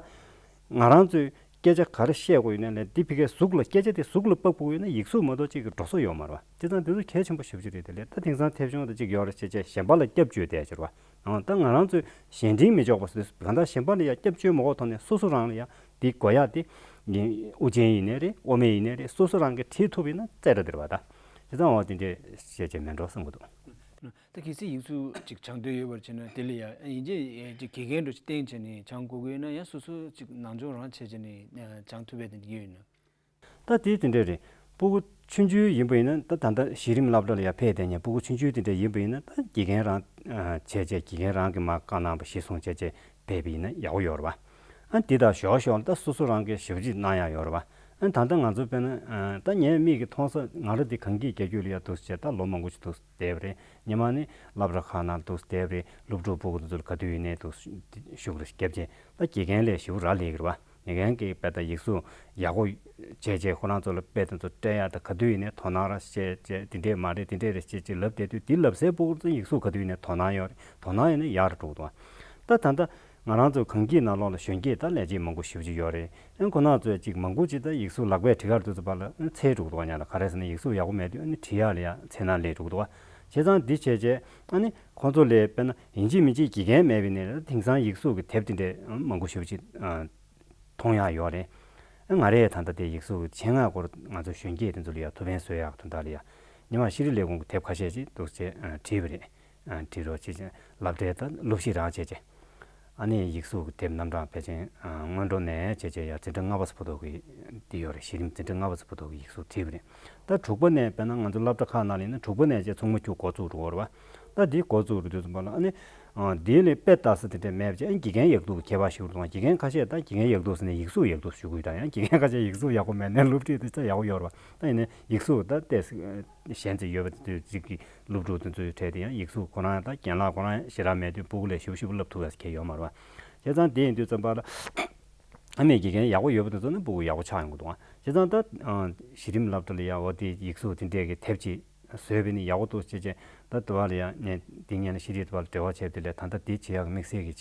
ང་རང་ཚོས་སྐད་ཆ་ག་རེ་བཤད་དགོས་ཡོད་ན་ལས་འདི་ཕ་གིའི་གཟུགས་ལ་སྐད་ཆ་དེ་གཟུགས་ལ་ཕབ་དགོས་ཡོད་ན་ཡིག་གཟུགས་མ་གཏོགས་གཅིག་གི་འགྲོ་ས་ཡོད་མ་རེད་བ། བྱས་ཙང་དེ་ཚོ་གལ་ཆེན་པོ་ཞེ་པོ་ཅིག་རེད། དེ་ལས་ད་དེང་སང་དེབ་ཆུང་དང་གཅིག་ཡོད་རེད་ཅེས་བྱས་གཞན་པ་ལ་སྐྱབས་བཅོལ་བསྡད་ཕྱིར་བ། ཨང་། ད་ང་རང་ཚོས་གཞན་དྲིང་མི་འཇོག་པ་སོ་སོ་གང་ལྟར་གཞན་པ་ལ་ཡང་སྐྱབས་བཅོལ་མ་དགོས་ཐོག་ནས་སོ་སོ་རང་ལ་ཡང་འདི་དགོས་ཡག་དེ་དབུ་ཅན་ཡིན་ནའི་རེད། དབུ་མེད་ཡིན་ནའི་རེད། སོ་སོ་རང་གིས་བྲིས་ཐུབ་ཡིན་ན་རྩེ་ར་དེ་རེད་བ། ད་བྱས་ཙང་འོ་དེ་འདྲས་བཤད་བྱས་མེད་འགྲོ་བསམ་གྱི་འདུག་ད་གལ་སྲིད་ཡིག་གཟུགས་ཅིག་སྦྱང་འདོད་ཡོད་པར་བྱས་ན་དེ་ལ་ཡང་ཡིན་གཅིག་ཅིག་དགེ་རྒན་འདྲ་ཅིག་བསྟེན་བྱས་ནས་སྦྱང་དགོས་ཀྱི་ཡོད་ན་ཡང་སོ་སོ་ཅིག་ནང་སྦྱོང་རང་བྱས་བྱས་ནས་སྦྱང་ཐུབ་པའི་དེ་འདྲ་ཡོད་ན། ད་དེ་དེ་འདྲ་རེད། སྤུ་གུ་ཆུང་ཆུང་ཡིན་པ་ཡིན་ན་ད་ད་ལྟ་གཞི་རིམ་སློབ་གྲྭ་ལ་ཡང་ཕེབས་བསྡད་མཁན་སྤུ་གུ་ཆུང་ཆུང་དེ་འདྲ་ཡིན་པ་ཡིན་ན་ད་དགེ་རྒན་རང་བྱས་བྱས་དགེ་རྒན་རང་གིས་མར་བཀའ་གནང་བ་གཞིར་བཟུང་བྱས་བྱས་ཕེབས་པ་ཡིན་ན་ཡག་པོ་ཡོད་རེད་བ། ཨ། འདི་དང་ཞོག་ཞོག་ད་སོ་སོ་རང་གིས་ཞེ་པོ་ཅིག་གནང་ཡག་ཡོད་རེད་བ། ཨ། ད་ལྟ་ང་ཚོ་དཔེར་ན་ཨ་ད་ངའི་མིག་གིས་མཐོང་ས་ང་རང་འདི་གངས་སྐྱིད་རྒྱལ་རྒྱུད་ལ་ཡ་འདུག་ཟེར་ད་ལོ་མང་པོ་ཞིག་འདུག་བསྡད་པ་རེད། ཉི་མ་ནི་སློབ་གྲྭ་ཁག་ནང་འདུག་བསྡད་པ་རེད། སློབ་ཕྲུག་སྤུ་གུ་དེ་ཚོ་ལ་ག་དུས་ཡིན་ནའི་འདུག་ཤུགས་རེ་བརྒྱབ་བྱས་ད་དགེ་རྒན་ལས་ཞེ་པོ་རག་ལས་ཀྱི་རེད་བ། དགེ་རྒན་གྱིས་དཔེ་ད་ཡིག་གཟུགས་ཡག་པོ་བྱས་བྱས་ཁོ་རང་ཚོ་ལ་དཔེ་དེ་ཚོ་སྤྲད་ཡག་ད་ག་དུས་ཡིན་ནའི་དོ་སྣང་ར་བྱས་བྱས་དེ་འདྲས་མ་རེད་དེ་འདྲས་རེད་ཅེས་ཅེས་ལབ་བསྡད་དུས་དེ་ལབ་སའི་སྤུ་གུ་ཚོ་ཡིག་གཟུགས་ག་དུས་ཡིན་ནའི་དོ་སྣང་ཡོད་རེད། དོ་སྣང་ཡོད་ན་ཡག་རུ་འགྲོ་གི་འདུག་བ། ད་ད་ལྟ་ང་རང་ཚོ་གངས་སྐྱིད་ནང་ལོགས་ལ་གཞོན་སྐྱེས་ད་ལས་བྱེད་མང་པོ་ཞེ་པོ་ཅིག་ཡོད་རེད། ཨ་ཁོ་རང་ཚོས་ཅིག་མང་པོ་ཅིག་ད་ཡིག་གཟུགས་ལག་པས་བྲི་གར་དུས་ཚོད་པ་ལ་ཨ་འཚེར་འགྲོ་གི་འདུག་བ། ཡང་ལ་ག་རེ་ཟེར་ན་ཡིག་གཟུགས་ཡག་པོ་མེད་དུས་ཨ་ནི་བྲི་ཡག་ལ་ཡང་འཚེར་སྣང་སླེབས་འགྲོ་གི་འདུག་བ། བྱས་ཙང་འདི་བྱས་བྱས་ཨ་ནི་ཁོང་ཚོ་ལས་དཔེར་ན་ཡིན་གཅིག་མིན་གཅིག་དགེ་རྒན་མེད་པའི་ནས་དེང་སང་ཡིག་གཟུགས་ཀྱི་དེབ་དེ་འདྲས་མང་པོ་ཞེ་པོ་ཅིག་མཐོང་ཡག་ཡོད་རེད། ཨ་ང་རས་ད་ལྟ་དེ་ཡིག་གཟུགས་ཀྱི་ཆེད་མངགས་སྐོར་ང་ཚོ་གཞོན་སྐྱེས་དེ་ཚོ་ལ་ཡང་ཐུགས་ཕན་གསོས་ཡག་དོན་དག་ལ་ཡང་ཉི་མ་ཤེས་རིག་ལས་ཁུངས་ཀྱི་དེབ་ཁ་ཤས་ཅིག་འདུག་ཅེས་བྲིས་པ་རེད། ཨ་བྲིས་རོགས་བྱེད་ཅེས་སློབ་གྲྭའི་ད་སློབ་གཞི་རང་བྱས་ཅེས། ཨ་ནི་ཡིག་གཟུགས་ཀྱི་དེབ་རྣམ་གྲངས་ཕལ་ཆེར་ཨ་སྔོན་འགྲོ་ནས་བྱས་བྱས་ཡ་འཛིན་གྲྭ་ལྔ་པ་ཙམ་བར་དུ་གི་འདི་ཡོད་རེད། གཞི་རིམ་འཛིན་གྲྭ་ལྔ་པ་ཙམ་བར་དུ་གི་ཡིག་གཟུགས་བྲིས་པ་རེད། ད་དྲུག་པ་ནས་དཔེར་ན་ང་ཚོ་སློབ་གྲྭ་ཁག་ནང་ལ་ཡིན་ན་དྲུག་པ་ནས་བྱས་ཚོགས་མ་ཁྱུག་འགོ་བཙུགས་འགྲོ་གི་རེད་བ། ད་འདི་འགོ་བཙུགས་རེད་དུས་ཙམ་པ་ལ་ཨ་ནི་ཨ་འདི་ལས་དཔེ་ལྟ་ས་དེ་འདྲ་མེད་པ་བྱས་ཨ་དགེ་རྒན་ཡག་སྡུག་གི་ཁྱད་པར་ཞིག་རེད་འདུག་དགེ་རྒན་ཁ་ཤས་ད་དགེ་རྒན་ཡག་སྡུག་ཟེར་ནས་ཡིག་གཟུགས་ཡག་སྡུག་ཞུ་གི་ཡོད་ད། ཡང་དགེ་རྒན་ཁ་ཤས་ཡིག་གཟུགས་ཡག་པོ་མེད་ནའི་སློབ་ཁྲིད་དེ་ཚོ་ཡག་པོ་ཡོད་རེད་བ། ད་ཡིན་ནའི་ཡིག་གཟུགས་ད་ལྟས་གཞན་ཚོ་ཡོད་པ་དེ་ཚོའི་རིགས་ཀྱི་སློབ་ཕྲུག་དེ་ཚོའི་གྲས་དེ་ཡང་ཡིག་གཟུགས་ཁོ་རང་ད་རྒན་ལགས་ཁོ་རང་ཞེ་དྲག་མེད་དུས་སྤུ་གུ་ལས་ཞིབ་ཞིབ་བསླབ་ཐུབ་ཡ་གལ་ཡོད་མ་རེད་བ། བྱས་ཙང་དེ་ཡིན་དུས་ཙམ་པ་ལ་ཨ་མས་དགེ་རྒན་ཡག་པོ་ཡོད་པ་དེ་ཚོ་ནི་སྤུ་གུ་ཡག་པོ་ཆགས་ཡོང་གི་འདུག་ཨ། བྱས་ཙང་ད་གཞི་རིམ་སློབ་གྲྭ་ལ་ཡ་འོ་དེ་ཡིག་གཟུགས་དེ་འདྲས་ཀྱི་དེབ་ཅིག་བཟོས་པ་ནི་ཡག་པོ་འདུག་ཅེས་བྱས་ད་དུ་བ་ལ་ཡ་ངས་འདི་ཉན་ལ་ཤེས་རིག་དུ་བ་ལ་འབྲེལ་བ་བྱས་པ་དེ་ལས་ད་ལྟ་འདི་བྱེད་ཡག་གི་དམིགས་བསལ་གྱི་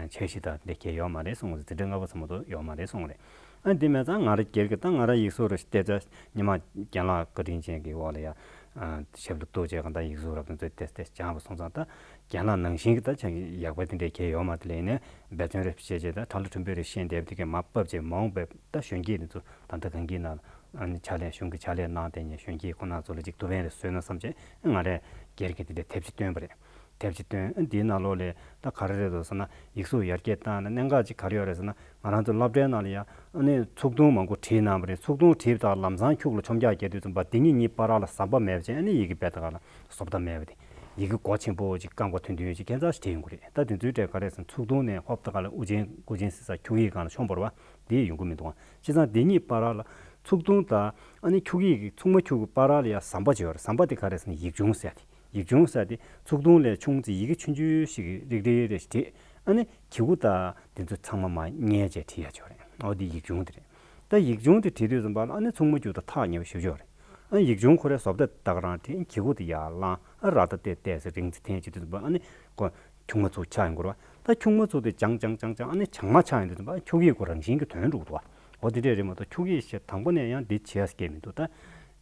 འཆར་གཞི་དང་འདི་གལ་ཡོད་མ་རེད་གསུངས་རེད། འཛིན་གྲྭ་ལྔ་པ་ཙམ་མ་གཏོགས་ཡོད་མ་རེད་གསུངས་རེད། ཨ་འདི་མེད་ཙང་ང་རང་སྒེར་གྱི་ད་ང་རང་ཡིག་གཟུགས་ར་ཞིག་བལྟས་ཚེ་ཉི་མ་རྒན་ལགས་བཀའ་དྲིན་ཅན་གྱི་འོག་ལ་ཡ་ཞབས་ལ་གཏུགས་བྱས་གང་ལྟར་ཡིག་གཟུགས་རབ་དང་ཚོས་ཏེས་ཏེས་སྦྱངས་པ་སོང་ཙང་ད་རྒན་ལགས་ནང་བཞིན་གྱི་ད་ཆ་ཡག་པ་དེ་འདྲའི་གལ་ཡོད་མ་རེད། ལས་ནས་འབད་བརྩོན་རེ་བྱས་བྱས་ད་གྲྭ་ལོ་ཕྲན་བུ་རེ་ཤེས་བསྡད་པ་དེ་གས་མར་ཕབ་བྱས་མ་འོངས་པའི་ད་གཞོན་སྐྱེས་དེ་ཚོ་ད་ལྟ་གངས་སྐྱིད་ནང་ལ་ ཨ་ནི་ཕྱག་ལས་གཞུང་གི་ཕྱག་ལས་གནང་བསྡད་མཁན་གཞོན་སྐྱེས་ཁོང་རྣམ་ཚོ་ལ་ཅིག་ཐུགས་ཕན་རེ་གསོས་ན་བསམ་བྱས་ང་རས་སྒེར་གྱི་དེ་འདྲའི་དེབ་ཅིག་བཏོན་པ་རེད། དེབ་ཅིག་བཏོན། ཨ་ནི་དེའི་ནང་ལོགས་ལ་ད་ག་རེ་རེད་འདུག་ཟེར་ན། ཡིག་གཟུགས་ཡར་རྒྱས་བཏང་ན་གནད་འགག་ཅིག་ག་རེ་ཡོད་རེད་ཟེར་ན། ང་རང་ཚོ་སློབ་གྲྭའི་ནང་ལ་ཡ་ཨ་ནི་ཚུགས་ཐུང་མང་པོ་བྲིས་གནང་བ་རེད། ཚུགས་ཐུང་བྲིས་པ་དང་ལམ་སང་ཁྱུག་ལ་མཆོང་རྒྱག་རྒྱག་དུས་ཙམ་པ་དེ་གཉིས་གཉིས་བར་ལ་ཟམ་པ་མེད་པ་བྱས། ཨ་ནི་ཡི་གེ་དཔེ་ད་ག་ལ་བཟོ་ལྟ་མེད་པ་དེ། ཡི་གེ་མགོ་ཆེན་པོ་ཅིག་རྐང་པ་ཐུང་ཐུང་ཅིག་ཁྱད་མཚར་ཞིག་བྲིས་ཡོང་གི་རེད། ད་དེ་ཚོའི་གྲས་ག་རེ་ཟེར་ན། ཚུགས་ཐུང་ནས་ཧོབ་ད་ག་ལ་དབུ་ཅན་དགུ་ཅན་ཟེར་ས་ཁྱུག་ཡིག་སྒང་ལ་མཆོང་བ་རེད་པ། དེ་ཡོང་གི་མི་འདུག་ཨ། བྱས་ཙང་དེ་གཉིས་བར་ལ་ཚུགས་ཐུང་དང་ཨ་ནི་ཁྱུག་ཡིག་གི་མཆོང་མ་ཁྱུག་གི་བར་ལ་ཡ་ཟམ་པ་ཅིག་ཡོད་རེད། ཟམ་པ་དེ་ག་རེ་ཟེར་ན་ཡིག་ཆུང་ཟེར་ཡ་དེ། ཡིག་ཆུང་ཟེར་ཡ་དེ་ཚུགས་ཐུང་ལས་ཆུང་ཙམ་ཡི་གེ་ཆུང་ཆུང་ཞིག་རིག་རིག་རེ་ཞིག་བྲིས། ཨ་ནི་གི་གུ་དང་དེ་ཚོ་ཚང་མ་མར་བསྙལ་བྱས་བྲིས་ཡ་ཅིག་ཡོད་རེད། འོ་དེ་ཡིག་ཆུང་དེ་རེད། ད་ཡིག་ཆུང་དེ་བྲིས་དུས་ཙམ་པ་ལ་ཨ་ནི་མཆོང་མ་ཁྱུག་དང་ཐག་ཉེ་བོ་ཞེ་པོ་ཅིག་ཡོད་རེད། ཨ་ནི་ཡིག་ཆུང་ཁོ་རའི་བཟོ་ལྟ་ད་ག་རང་བྲིས། གི་གུ་དེ་ཡར་བླངས། ཨ་ར་ཏ་ཏེ་ཏེ་ཟེར་རིང་ཙམ་འཐེན་བྱེད་དུས་ཙམ་པ་ཨ་ནི་ཁོ་ཁྱུག་མ་ཚུགས་ཆགས་ཡོང་གི་རེད་པ། ད་ཁྱུག་མ་ཚུགས་དེ་བྱང་བྱང་བྱང་བྱང་ཨ་ནི་བྱང་མ་ཆགས་ཡོང་དུས་ཙམ་པ་ཁྱུག་ཡིག་ཁོ་རང་བཞིན་གྱིས་དོན་འགྲུབ་འདུག་པ། འོ་དེ་འདྲས་རེད་མ་གཏོགས་ཁྱུག་ཡིག་ཞེས་དང་པོ་ནས་ཡང་འདི་བྱེད་ཡ་སྐད་མི་འདུག་ད་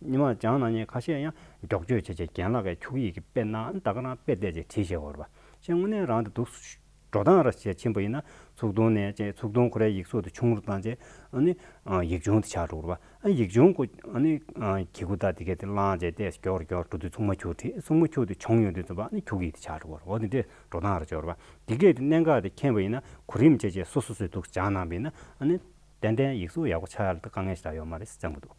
ཉི་མ་སྦྱང་གནང་མཁན་ཁ་ཤས་ཡང་མགྱོགས་བརྗོད་བྱས་བྱས་རྒན་ལགས་ཀྱིས་ཁྱུག་ཡིག་གི་དཔེ་གནང་། ཨ་ནི་ད་ག་རང་དཔེ་བལྟས་བྱས་བྲིས་བཞག་ཡོད་རེད་པ། བྱས་དངོས་གནས་རང་དེ་འདུག་འགྲོ་སྟངས་ར་བྱས་ཕྱིན་པ་ཡིན་ན་ཚུགས་ཐུང་ནས་བྱས། ཚུགས་ཐུང་ཁོ་རའི་ཡིག་གཟུགས་དེ་ཆུང་རུ་བཏང་བྱས་ཨ་ནི་ཡིག་ཆུང་དེ་ཆགས་འགྲོ་གི་རེད་པ། ཨ་ཡིག་ཆུང་ཁོ་ཨ་ནི་གི་གུ་དང་དེ་གས་དེ་བླངས་བྱས་ཏེ་མགྱོགས་རུ་མགྱོགས་རུ་འགྲོ་དུས་མཆོང་མ་ཁྱུག་བྲིས། མཆོང་མ་ཁྱུག་དེ་མཆོང་ཡོང་དུས་ཙམ་པ་ཨ་ནི་ཁྱུག་ཡིག་དེ་ཆགས་འགྲོ་གི་རེད། འོ་དེ་འདྲས་འགྲོ་སྟངས་ར་ཅིག་ཡོད་རེད་པ། དེ་གས་དེ་གནད་འགག་དེ་མཁྱེན་པ་ཡིན་ན་གོ་རིམ་བྱས་བྱས་སོ་སོ་སོས་འདུག་སྦྱངས་གནང་བ་ཡིན་ན་ཨ་ནི་ཏན་ཏན་ཡིག་གཟུགས་ཡག་པོ་ཆགས་ཡ་ལ་ད་དཀའ་ངལ་ཞེ་དྲག་ཡོད་མ་རེད་བསམ་གྱི་འདུག་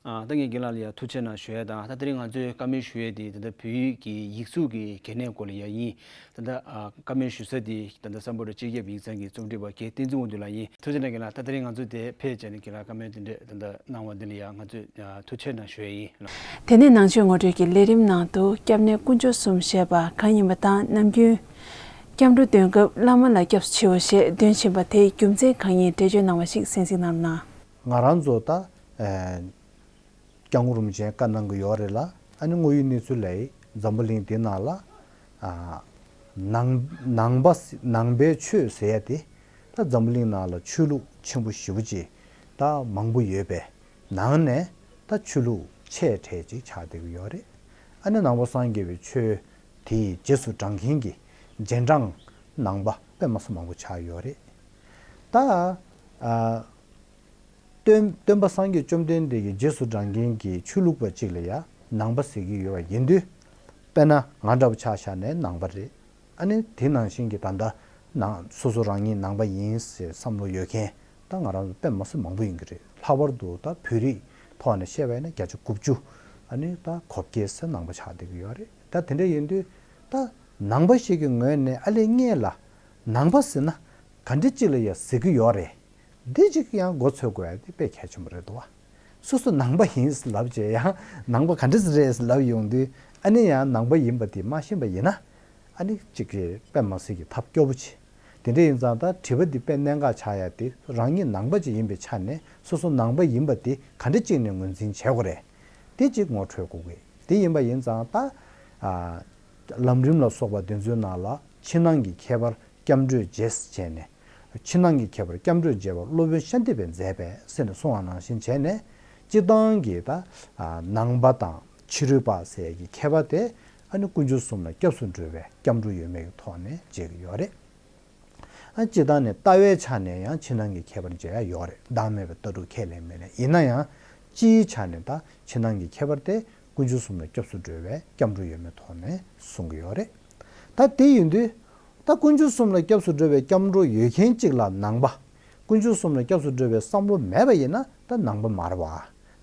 ཨ་ད་ངས་རྒན་ལགས་ལ་ཡ་ཐུགས་རྗེ་གནང་ཞུ་ཡ་དང་། ད་དེ་རིང་ང་ཚོས་བཀའ་མོལ་ཞུ་ཡ་དེ་ད་ལྟ་བོད་ཡིག་གི་ཡིག་གཟུགས་ཀྱི་གལ་གནད་སྐོར་ལ་ཡ་ཡིན། ད་ལྟ་ཨ་བཀའ་མོལ་ཞུ་ས་དེ་ད་ལྟ་སམ་བྷོ་ཊ་སྤྱི་ཁྱབ་ཡིག་ཚང་གི་རྩོམ་སྒྲིག་པ་རྒན་བསྟན་འཛིན་དབང་འདུས་ལགས་ཡིན། ཐུགས་རྗེ་གནང་རྒན་ལགས། ད་དེ་རིང་ང་ཚོ་དེ་ཕེབས་བྱས་ནས་རྒན་ལགས་བཀའ་མོལ་དེ་འདྲས་ད་ལྟ་གནང་བ་འདི་ལ་ཡ་ང་ཚོས་ཨ་ཐུགས་རྗེ་གནང་ཞུ་ཡ་ཡིན། དེ་ནས་ནང་ཆོས་ངོ་སྤྲོད་ཀྱི་ལས་རིམ་ནང་དུ་སྐྱབས་གནས་དཀོན་མཆོག་གསུམ་ཞེས་པ་གང་ཡིན་པ་དང་། ནམ་རྒྱུན་སྐྱབས་འགྲོ་འདོན་སྐབས་བླ་མ་ལ་སྐྱབས་སུ་མཆིའོ་ཞེས་འདོན་བཞིན་པ་དེའི་རྒྱུ་མཚན་གང་ཡིན་འགྲེལ་བརྗོད་གནང་བ་ཞིག་གསན་གཟིགས་གནང་རོགས་གནང་། ང་རང་ཚོ་ད་ཨེ་སྐྱབས་མགོན་རིན་པོ་ཆེ་བཀའ་གནང་གི་ཡོད་རེད་ལ། ཨ་ནི་དངོས་ཡོད་གནས་ཚུལ་ལ་འཛམ་བུ་གླིང་འདི་ནང་ལ་ཨ་ནང་ནང་པ་ནང་པའི་ཆོས་ཟེར་ཡ་དེ་ད་འཛམ་བུ་གླིང་ནང་ལ་ཆོས་ལུགས་ཆེན་པོ་ཞེ་པོ་ཅིག་ད་མང་པོ་ཡོད་པའི་ནང་ནས་ད་ཆོས་ལུགས་ཆེ་གྲས་ཅིག་ཆགས་བསྡད་ཀྱི་ཡོད་རེད། ཨ་ནི་ནང་པ་སངས་རྒྱས་པའི་ཆོས་དེའི་རྗེས་སུ་འབྲང་མཁན་གྱི་རྗེས་འབྲང་ནང་པ་དཔེ་མ་སྲིད་མང་པོ་ཆགས་ཡོད་རེད། ད་ཨ་སྟོན་སྟོན་པ་སངས་རྒྱས་བཅོམ་ལྡན་འདས་ཀྱི་རྗེས་སུ་འབྲང་མཁན་གྱི་ཆོས་ལུགས་པ་གཅིག་ལ་ཡ་ནང་པ་ཟེར་གྱི་ཡོད་པ་ཡིན་དུས། དཔེར་ན་ང་འདྲ་པོ་ཆ་བཞག་ནས་ནང་པ་རེད། ཨ་ནི་དེ་ནང་བཞིན་གྱི་ད་ལྟ་ནང་སོ་སོ་རང་ཉིད་ནང་པ་ཡིན་ཟེར་བསམ་བློ་ཡོད་མཁན་ད་ང་རང་ཚོ་དཔེ་མ་སྲིད་མང་པོ་ཡིན་གྱི་རེད། ལྷག་པར་དུ་ད་བོད་རིགས་ཐོག་ནས་བཤད་པ་ཡིན་ན་བརྒྱ་ཆ་དགུ་བཅུ་ཨ་ནི་ད་གོ་བརྒྱད་ཟེར་ནང་པ་ཆགས་བསྡད་ཀྱི་ཡོད་རེད། ད་དེ་འདྲ་ཡིན་དུས་ད་ནང་པ་ཞིག་གི་ངོས་ནས་ཨ་ལས་སྔོན་ལ་ནང་པ་ཟེར་ན་ག་འདྲ་ཅིག་ལ་ཡ་ཟེར་གྱི་ཡོད་རེད། འདི་གཅིག་ཡང་མགོ་ཚོས་དགོས་ཡ་དེ་དཔེ་གལ་ཆེན་པོ་རེད་འདུག་བ། སོ་སོ་ནང་པ་ཡིན་ལབ་བྱས་ཡང་ནང་པ་ག་འདྲ་ཟིག་རེད་ལབ་ཡོང་དུས་ཨ་ནི་ཡང་ནང་པ་ཡིན་པ་དེ་མ་ཤེས་པ་ཡིན་ན་ཨ་ནི་གཅིག་གིས་དཔེ་མ་སྲིད་ཀྱི་ཐབས་སྐྱོ་པོ་བྱེད། དེ་འདྲ་ཡིན་ཙང་ད་དྲི་བ་འདི་དཔེ་གནད་འགག་ཆགས་ཡ་དེ་རང་ཉིད་ནང་པ་ཅིག་ཡིན་པའི་ཆ་ནས་སོ་སོ་ནང་པ་ཡིན་པ་དེ་ག་འདྲ་གཅིག་ནས་ངོས་འཛིན་བྱེད་དགོས་རེད། དེ་གཅིག་ངོ་འཕྲོད་དགོས་ཀྱི་དེ་ཡིན་པ་ཡིན་ཙང་ད་ཨ་ལམ་རིམ་ལ་སོགས་པ་དེ་ཚོའི་ནང་ལ་ཕྱི་ནང་གི་ཁྱད་པར་སྐྱབས་འགྲོས་རྗེས་བྱས་ནས། ཕྱི་ནང་གི་ཁྱད་པར་སྐྱབས་འགྲོས་རྗེས་པ་སློབ་དཔོན་ཤཱནྟི་པས་མཛད་པས་ཟེར་ནས་གསུངས་པ་ནང་བཞིན་བྱས་ནས། སྤྱིར་བཏང་གི་ད་ནང་པ་དང་ཕྱི་རོལ་པ་ཟེར་གྱི་ཁྱད་པར་དེ་ཨ་ནི་དཀོན་མཆོག་གསུམ་ལ་སྐྱབས་སུ་འགྲོ་བའི་སྐྱབས་འགྲོ་ཡོད་མེད་ཀྱི་ཐོག་ནས་འབྱེད་ཀྱི་ཡོད་རེད། ཨ་སྤྱིར་བཏང་ནས་ལྟ་བའི་ཆ་ནས་ཡང་ཕྱི་ནང་གི་ཁྱད་པར་འབྱེད་ཡ་ཡོད་རེད། བདག་མེད་པའི་ལྟ་གྲུབ་ཁས་ལེན་མིན་ལེན་ཡིན་ན་ཡང་སྤྱིའི་ཆ་ནས་ད་ཕྱི་ནང་གི་ཁྱད་པར་དེ་དཀོན་མཆོག་གསུམ་ལ་སྐྱབས་སུ་འགྲོ་བའི་སྐྱབས་འགྲོ་ཡོད་མེད་ཐོག་ནས་གསུང་གི་ཡོད་རེད། ད་དེ་ཡིན་དུས། ད་དཀོན་མཆོག་གསུམ་ལ་སྐྱབས་སུ་འགྲོ་བའི་སྐྱབས་འགྲོ་ཡོད་མཁན་གཅིག་ལ་ནང་པ། དཀོན་མཆོག་གསུམ་ལ་སྐྱབས་སུ་འགྲོ་བའི་བསམ་བློ་མེད་པ་ཡིན་ན་ད་ནང་པ་མ་རེད་བ།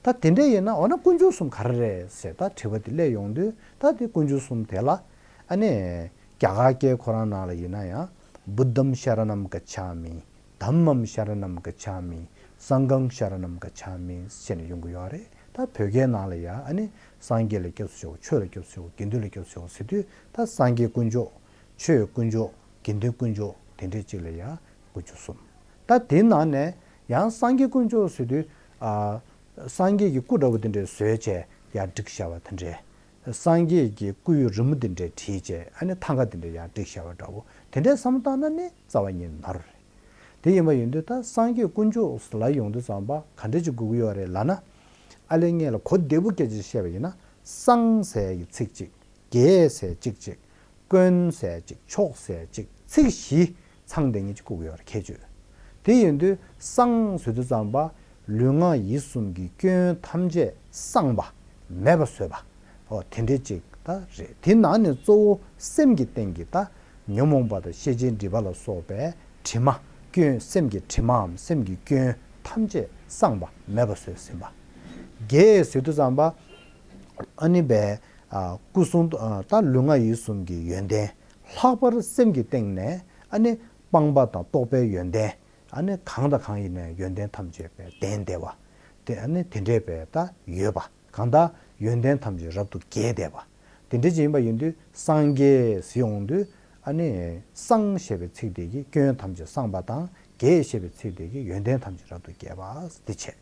ད་དེ་འདྲ་ཡིན་ན་འོ་ན་དཀོན་མཆོག་གསུམ་ག་རེ་རེད་ཟེར་ད་དྲི་བ་དེ་སླེབས་ཡོང་དུས། ད་དེ་དཀོན་མཆོག་གསུམ་དེ་ལ་ཨ་ནི་རྒྱ་གར་སྐད་ཁོ་རང་ནང་ལ་ཡིན་ན་ཡང་། Buddham Sharanam Gacchami། Dhammam Sharanam Gacchami། Sangham Sharanam Gacchami ཟེར་ནས་ཡོང་གི་ཡོད་རེད། ད་བོད་སྐད་ནང་ལ་ཡང་ཨ་ནི་སངས་རྒྱས་ལ་སྐྱབས་སུ་མཆིའོ། ཆོས་ལ་སྐྱབས་སུ་མཆིའོ། དགེ་འདུན་ལ་སྐྱབས་སུ་མཆིའོ་ཟེར་དུས། ད་སངས་རྒྱས་དཀོན་མཆོག་ཆོས་དཀོན་མཆོག་དགེ་འདུན་དཀོན་མཆོག་དེ་འདྲའི་གཅིག་ལ་ཡང་དཀོན་མཆོག་གསུམ། ད་དེའི་ནང་ནས་ཡང་སངས་རྒྱས་དཀོན་མཆོག་ཟེར་དུས། ཨ་སངས་རྒྱས་ཀྱི་སྐུ་འདྲ་བོ་དེ་འདྲ་བཟོས་བྱས་ཡར་བསྒྲིགས་བཞག་པ་དེ་འདྲས། སངས་རྒྱས་ཀྱི་སྐུའི་རི་མོ་དེ་འདྲས་བྲིས་བྱས་ཨ་ནི་ཐང་ག་དེ་འདྲས་ཡར་བསྒྲིགས་བཞག་པ་འདྲ་བོ་དེ་འདྲས་བསམ་བློ་བཏང་ན་ནི་རྩ་བ་ཉིད་ནོར་རེད། དེ་ཡིན་པ་ཡིན་དུས་ད་སངས་རྒྱས་དཀོན་མཆོག་ལ་ཡོང་དུས་ཙམ་པ་ག་འདྲ་ཅིག་དགོས་ཀྱི་ཡོད་རེད་ལབ་ན། ཨ་ལས་ངས་ལ་གོ་བདེ་པོ་སྐད་ཆ་བཤད་པ་ཡིན་ན། སངས་ཟེར་ཡ་གི་ཚིག་གཅིག་རྒྱས་ཟེར་གཅིག་གཅིག་དཀོན་ཟེར་གཅིག་མཆོག་ཟེར་གཅིག་ཚིག་བཞི་ཚང་བསྡད་མཁན་ཅིག་དགོས་ཀྱི་ཡོད་རེད། ཁྱད་ཆོས། དེ་ཡིན་དུས་སངས་ཟེར་དུས་ཙམ་པ་ ལུས་ངག་ཡིད་གསུམ་གྱི་སྐྱོན་ཐམས་ཅད་སངས་པ་མེད་པ་བཟོས་པ། ཨོ་དེ་འདྲའི་ཅིག་ད་རེད། དེ་ནང་ནས་གཙོ་བོ་སེམས་ཀྱི་སྟེང་གི་ད་ཉོན་མོངས་པ་དང་ཤེས་བྱའི་སྒྲིབ་པ་ལ་སོགས་པའི་དྲི་མ་སྐྱོན། སེམས་ཀྱི་དྲི་མའམ་སེམས་ཀྱི་སྐྱོན་ཐམས་ཅད་སངས་པ་མེད་པ་བཟོས་ཟིན་པ། བརྒྱད་ཟེར་དུས་ཙམ་པ། ཨ་ནི་པའི་ཨ་སྐུ་གསུང་ཨ་ད་ལུས་ངག་ཡིད་གསུམ་གྱི་ཡོན་ཏན། ལྷག་པར་སེམས་ཀྱི་སྟེང་ནས་ཨ་ནི་སྤངས་པ་དང་རྟོགས་པའི་ཡོན་ཏན། ཨ་ནི་གང་དང་གང་ཡིན་ནའི་ཡོན་ཏན་ཐམས་ཅད་པའི་ལྡན་བསྡད་པ། དེ་ཨ་ནི་དེ་འདྲའི་པའི་ད་ཡོད་པ། གང་ལྟར་ཡོན་ཏན་ཐམས་ཅད་རབ་ཏུ་རྒྱས་བསྡད་པ། དེ་འདྲ་ཅིག་ཡིན་པ་ཡིན་དུས་སངས་རྒྱས་ཟེར་ཡོང་དུས་ཨ་ནི་སངས་ཞེས་པའི་ཚིག་དེ་གིས་སྐྱོན་ཐམས་ཅད་སངས་པ་དང་། རྒྱས་ཞེས་པའི་ཚིག་དེ་གིས་ཡོན་ཏན་ཐམས་ཅད་རབ་ཏུ་རྒྱས་པ་འདི་བྱས།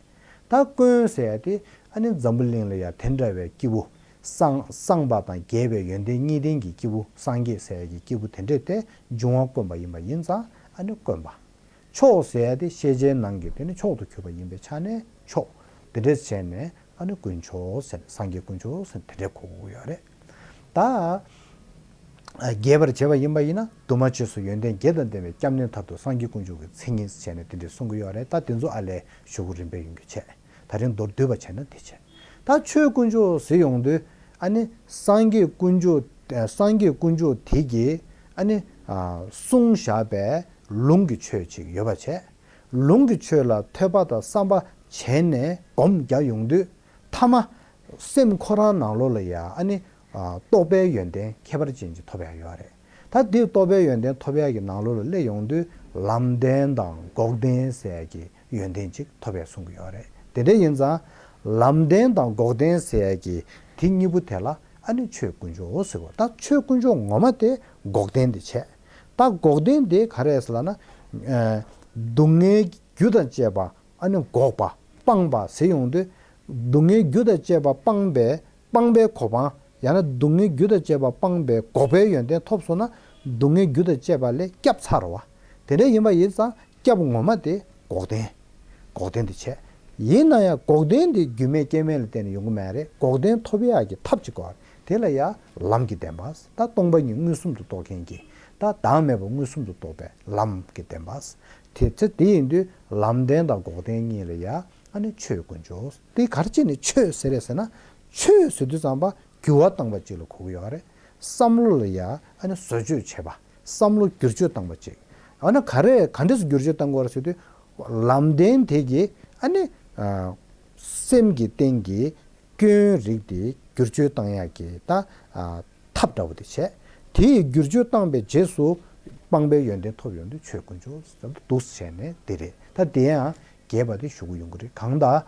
ད་དཀོན་ཟེར་ཡ་དེ་ཨ་ནི་འཛམ་བུ་གླིང་ལ་ཡ་དེ་འདྲ་བའི་སྐྱེས་བུ་སངས་སངས་པ་དང་རྒྱས་པའི་ཡོན་ཏན་གཉིས་ལྡན་གྱི་སྐྱེས་བུ། སངས་རྒྱས་ཟེར་ཡ་གི་སྐྱེས་བུ་དེ་འདྲས་དེ་འབྱུང་བ་དཀོན་པ་ཡིན་པ་ཡིན་ཙང་ཨ་ནི་དཀོན་པ། མཆོག་ཟེར་ཡ་དེ་ཤེས་བྱའི་ནང་གི་དེ་ནི་མཆོག་ཏུ་གྱུར་པ་ཡིན་པའི་ཆ་ནས་མཆོག། དེ་འདྲས་བྱས་ནས་ཨ་ནི་དཀོན་མཆོག་ཟེར་ནས་སངས་རྒྱས་དཀོན་མཆོག་ཟེར་ནས་དེ་འདྲས་གོ་དགོས་ཀྱི་ཡོད་རེད། ད། རྒྱས་པར་བྱས་པ་ཡིན་པ་ཡིན་ན་འདུས་མ་བྱས་སུ་ཡོན་ཏན་བརྒྱད་དང་ལྡན་པའི་སྐྱབས་གནས་མཐར་ཐུག་སངས་རྒྱས་དཀོན་མཆོག་གི་མཚན་ཉིད་བྱས་ནས་དེ་འདྲས་གསུང་གི་ཡོད་རེད། ད་དེ་ཚོ་ཨ་ལས་ཞུ་གི་རིམ་པས་ཡོང་རྒྱུ་བྱས། ད་རིང་མདོར་བསྡུས་པ་བྱས་ན་དེ་བྱས། ད་ཆོས་དཀོན་མཆོག་ཟེར་ཡོང་དུས་ཨ་ནི་སངས་རྒྱས་དཀོན་མཆོག་སངས་རྒྱས་དཀོན་མཆོག་དེ་གིས་ཨ་ནི་གསུངས་བཞག་པའི་ལུང་གི་ཆོས་ཅིག་ཡོད་པ་བྱས། ལུང་གི་ཆོས་ལ་ཐོས་པ་དང་བསམ་པ་བྱས་ནས་སྒོམ་རྒྱག་ཡོང་དུས། ཐ་མ་སེམས་ཁོ་རང་ནང་ལོགས་ལ་ཡ་ཨ་ནི་རྟོགས་པའི་ཡོན་ཏན་ཁྱད་པར་ཅན་ཅིག་ཐོབ་ཡ་ཡོད་རེད། ད་འདི་རྟོགས་པའི་ཡོན་ཏན་ཐོབ་ཡ་གི་ནང་ལོགས་ལ་སླེབས་ཡོང་དུས་ལམ་བདེན་དང་འགོག་བདེན་ཟེར་ཡ་གི་ཡོན་ཏན་ཅིག་ཐོབ་ཡ་གསུང་གི་ཡོད་རེད། དེ་འདྲ་ཡིན་ཙང་ལམ་བདེན་དང་འགོག་བདེན་ཟེར་ཡ་གི་དེ་གཉིས་པོ་དེ་ལ་ཨ་ནི་ཆོས་དཀོན་མཆོག་ཟེར་བ། ད་ཆོས་དཀོན་མཆོག་ངོ་མ་དེ་འགོག་བདེན་དེ་བྱས། ད་འགོག་བདེན་དེ་ག་རེ་རེད་ཟེར་ལབ་ན། སྡུག་བསྔལ་རྒྱུ་དང་བཅས་པ་ཨ་ནི་འགོག་པ་སྤངས་པ་ཟེར་ཡོང་དུས། སྡུག་བསྔལ་རྒྱུ་དང་བཅས་པ་སྤངས་པའི་སྤངས་པའི་གོ་འཕང་། ཡང་ན་སྡུག་བསྔལ་རྒྱུ་དང་བཅས་པ་སྤངས་པའི་འགོག་པའི་ཡོན་ཏན་ཐོབ་སོང་ན་སྡུག་བསྔལ་རྒྱུ་དང་བཅས་པ་ལས་སྐྱབས་ཚར་བ། དེ་འདྲ་ཡིན་པ་ཡིན་ཙང་སྐྱབས་ངོ་མ་དེ་འགོག་བདེན། འགོག་བདེན་དེ་བྱས། ཡིན་ན་ཡང་འགོག་བདེན་དེ་རྒྱུ་མེད་རྐྱེན་མེད་ལ་བརྟེན་ནས་ཡོང་གི་མ་རེད། འགོག་བདེན་ཐོབ་ཡག་གི་ཐབས་ཅིག་དགོས། དེ་ལ་ཡང་ལམ་གྱི་བདེན་པ། ད་སྟོང་པ་ཉིད་མངོན་སུམ་དུ་རྟོགས་མཁན་གྱི། ད་བདག་མེད་པ་མངོན་སུམ་དུ་རྟོགས་པའི་ལམ་གྱི་བདེན་པ། དེ་ཚེ་དེ་ཡིན་དུས་ལམ་བདེན་དང་འགོག་བདེན་གཉིས་ལ་ཡང་ཨ་ནི་ཆོས་དཀོན་མཆོག་དེ་ག་རེ་བྱས་ནས་ཆོས་ཟེར་རེད་ཟེར་ན། ཆོས་ཟེར་དུས་ཙམ་པ་འགྱུར་བ་བཏང་བ་ཅིག་ལ་གོ་གི་ཡོད་རེད། བསམ་བློ་ལ་ཡང་ཨ་ནི་བཟོ་བཅོས་བྱེད་པ། བསམ་བློ་བསྒྱུར་བཅོས་བཏང་བ་ཅིག་ཨ་ནི་ག་རེ་ག་འདྲས་སུ་བསྒྱུར་བཅོས་བཏང་དགོས་རེད་ཟེར་དུས། ལམ་བདེན་དེ་གིས་ཨ་ནི་ཨ་སེམས་ཀྱི་སྟེང་གི་སྐྱོན་རིགས་དེ་བསྒྱུར་བཅོས་བཏང་ཡག་གི་ད་ཨ་ཐབས་འདྲ་བོ་དེ་བྱས། དེ་ཡིས་བསྒྱུར་བཅོས་བཏང་པའི་རྗེས་སུ་སྤངས་པའི་ཡོན་ཏན་ཐོབ་ཡོང་དུས་ཆོས་དཀོན་མཆོག་ཟེར་དུ་འདུག་བྱས་ནས་དེ་རེད། ད་དེ་ཡང་རྒྱས་པ་དེ་ཞུ་གི་ཡོང་གི་རེད། གང་ལྟར་